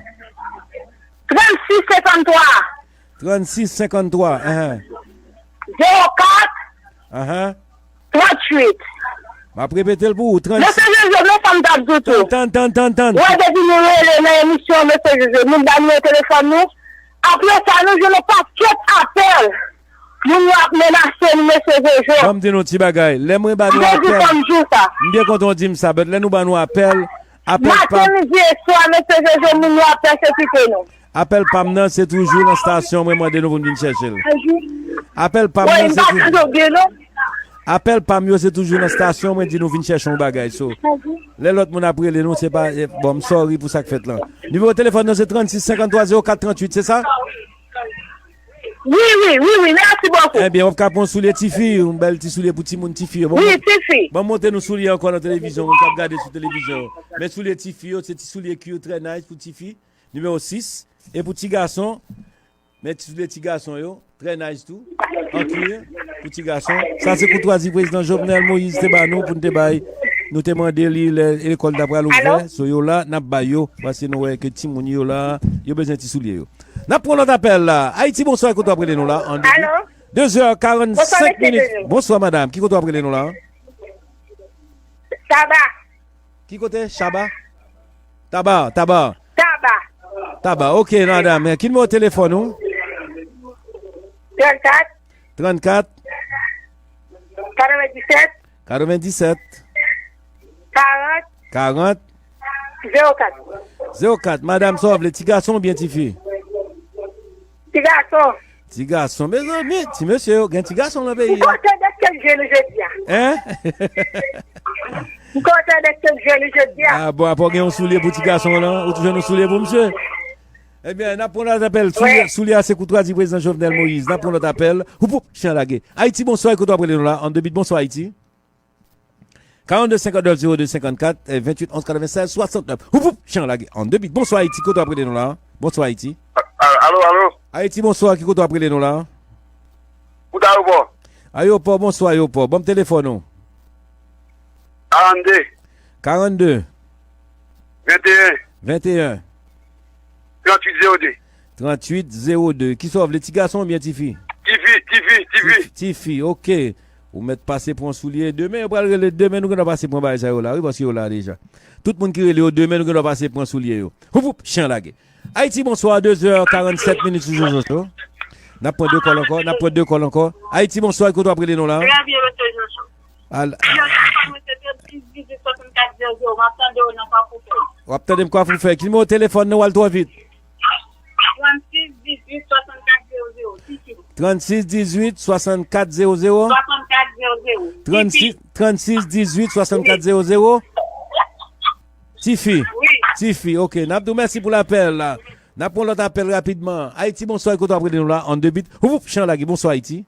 Trannsis senkanntwa. Trannsis senkanntwa, enhen. Zewo kat. Enhen. Tranntuit. M ap repete l pou ou, trannsis. Mesye Jojo, men sa m t ap di w tou. Tann, tann, tann, tann, tann. Wè, depi nou rele nan emisyon, mesye Jojo, nou ba nimewo telefòn nou. Apre sa, nou jwenn yon pakèt apèl. Moun yo ap menase nou, mesye Jojo. Ban m di nou ti bagay. Lè mwen ba nou apèl, m byen kontan w di m sa, but lè nou ba nou apèl, apèl pa m. Maten, midi e swa, mesye Jojo, moun yo ap pèsekite nou. Apèl pa m nan, se toujou nan stasyon mwen mande nou pou n vin chèche l. Apèl pa m nan, se toujou. Apèl pa m yo, se toujou nan stasyon mwen di nou vin chèche yon bagay. So, lè lòt moun ap rele nou, se pa, eh, bon, m sorry pou sa k fèt lan. Nimewo telefòn nan, se trannsis senkanntwa zewo kat tranntuit, se sa? Wi, wi, wi, wi, mèsi bokou. Ebyen, w ap ka pran soulye tifi, yon bèl ti soulye pou timoun tifi yo. Wi, tifi. Ban m montre nou soulye ankò nan televizyon, moun k ap gade sou televizyon. Men soulye tifi yo, se ti soulye ki yo trè nice pou tifi, nimewo sis. E pou ti gason, men ti soulye ti gason yo, trè nice tou. An ki, pou ti gason. Sa se koutwazi prezidan Jovenel Moïse te ba nou pou n te bay. Nou te mande li lè lekòl ta pral ouvè. Alo? So yo la, n ap bay yo. Paske nou wè ke timoun yo la, yo bezwen ti soulye yo. N ap pran lòt apèl la. Ayiti, bonswa, kote w ap rele nou la? An de, alo? Deux heures quarante-cinq minutes. Bonswa, mesye Denis. Bonswa, madam. Ki kote w ap rele nou la? Taba. Ki kote? Chaba? Taba, Taba. Taba. Taba, ok, madam. Ki nimewo telefòn ou? Trannkat. Trannkat. Katrevendisèt. Katrevendisèt. Karant. Karant. Zewo kat. Zewo kat. Madam, sa w vle, ti gason oubyen ti fi? Ti gason. Ti gason. Mezanmi, ti mesye yo, gen ti gason nan peyi a. M kontan dèske m jwenn ou jodi a. Hein? M kontan dèske m jwenn ou jodi a. Ah bon, apa w gen yon soulye pou ti gason an? Ou t jwenn yon soulye pou misye? Ebyen, n ap pran lòt apèl. Soulye, soulye a se koutwazi prezidan Jovenel Moïse. N ap pran lòt apèl. Houp, houp, chen lage. Ayiti, bonswa, e kote w ap rele nou la? An de bit, bonswa, Ayiti. Karannde senkannèf zewo de senkannkat, eh, venntuit onz katrevennsèz swasantnèf. Houp, houp, chen lage. An de bit, bonswa, Ayiti, kote w ap rele nou la? Bonswa, Ayiti. A- Alo, alo. Ayiti, bonswa, ki kote w ap rele nou la? Kote ayewopò? Ayewopò, bonswa, ayewopò. Ban m telefòn ou. Karannde. Karannde. Venteyen. Venteyen. Tranntuit zewo de. Tranntuit zewo de. Kisa w vle, ti gason oubyen ti fi? Ti fi, ti fi, ti fi. Ti fi, ok. Ou mèt pase pran soulye. Demen, yo pral rele. Demen, nou gen dwa pase pran bagay sa yo la, wi, paske yo la deja. Tout moun ki rele yo, demen, nou gen dwa pase pran soulye yo. Houp, houp, chen lage. Ayiti, bonswa, de zè karannsèt minit sou Jojo Show. N ap pran de kòl ankò, n ap pran de kòl ankò. Ayiti, bonswa, kote w ap rele nou la? Trè byen, mesye Jojo. Al- Yo, telefòn mwen se trannsis dizuit swasannkat zewo zewo. M ap tande w nan Kafou Fèy. W ap tande m Kafou Fèy. Ki nimewo telefòn nan, w al twò vit? Trannsis dizuit swasannkat zewo zewo. Ti fi. Trannsis dizuit swasannkat zewo zewo? Swasannkat zewo zewo. Ti fi. Trannsis, trannsis dizuit swasannkat zewo zewo? Ti fi. Wi. Ti fi, ok. N ap di w mèsi pou lapèl la. N ap pran lòt apèl rapidman. Ayiti, bonswa, kote w ap rele nou la? An de bit. Houp, houp, chen lage. Bonswa, Ayiti.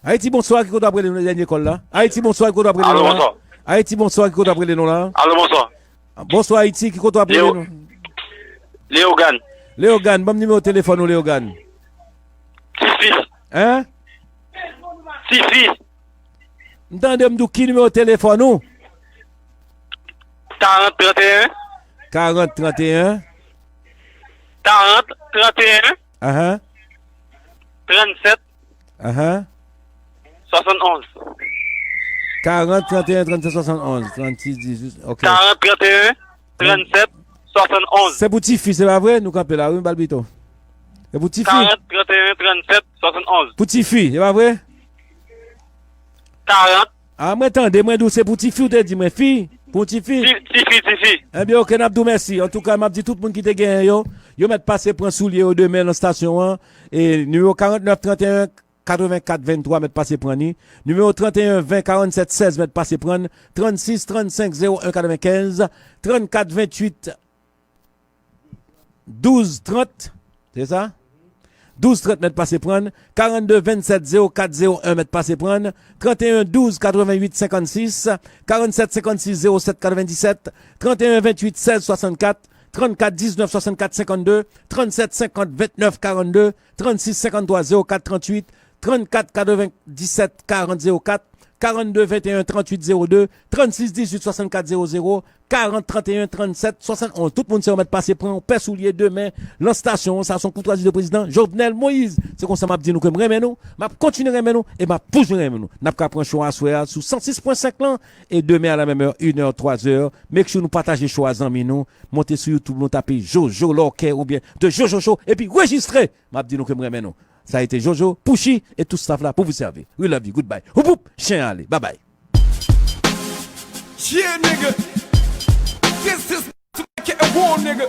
Ayiti, bonswa, ki kote w ap rele nou, dènye kòl la? Ayiti, bonswa, ki kote w ap rele nou la? Alo, bonswa. Ayiti, bonswa, ki kote w ap rele nou la? Alo, bonswa. Bonswa, Ayiti, ki kote w ap rele nou? Leogane. Leogane, ban m nimewo telefòn ou, Leogane. Ti fi. Hein? Ti fi. M tande m di w ki nimewo telefòn ou? Karant trannteyen. Karant trannteyen. Karant trannteyen. Ahan. Trannsèt. Ahan. Swasannonz. Karant trannteyen trannsèt swasannonz. Trannsis dizuit. Ok. Karant trannteyen trannsèt swasannonz. Se pou tifi, se pa vre? Nou kanpe la, wi, m ba l pito. Se pou tifi. Karant trannteyen trannsèt swasannonz. Pou tifi, se pa vre? Karant. A, mwen tande, mwen di w se pou tifi, ou te di mwen fi. Pou tifi. Ti- Tifi, tifi. Ebyen, ok, n ap di w mèsi. Antouka, m ap di tout moun ki te genyen yo, yo mèt pase pran soulye yo demen nan estasyon an. E nimewo karannèf trannteyen katrevenkat venntwa mèt pase pran li. Nimewo trannteyen ven karannsèt sèz mèt pase pran. Trannsis trannsenk zewo en katrevenkenz. Trannkat venntuit douz trant, se sa? Douz trant mèt pase pran. Karannde vennsèt zewo kat zewo en mèt pase pran. Trannteyen douz katreventuit senkannsis. Karannsenk senkannsis zewo sèt katrevendisèt. Trannteyen venntuit sèz swasannkat. Trannkat diznèf swasannkat senkannde. Trannsèt senkant ventnèf karannde. Trannsis senkanntwa zewo kat tranntuit. Trannkat katrevendisèt karant zewo kat. Karannde venteyen tranntuit zewo de. Trannsis dizuit swasannkat zewo zewo. Karant trannteyen trannsèt swasannonz. Tout moun se yo mèt pase pran yon pè soulye demen lan estasyon an. Sa se yon koutwazi de prezidan Jovenel Moïse. Se konsa m ap di nou ke m renmen nou, m ap kontinye renmen nou e m ap toujou renmen nou. N ap ka pran cho aswè a sou san sis pwen senk lan e demen a la menm è, inè, twazè. Make sure nou pataje cho a zanmi nou. Monte sou YouTube, nou tape Jojo Lorquet oubyen The Jojo Show epi rejistre. M ap di nou ke m renmen nou. Sa a été Jojo, Pushy et tout staff la pour vous servir. We love you. Goodbye. Houp, houp, chen ale. Bye bye. Yeah, nigga. This is to make it a war, nigga.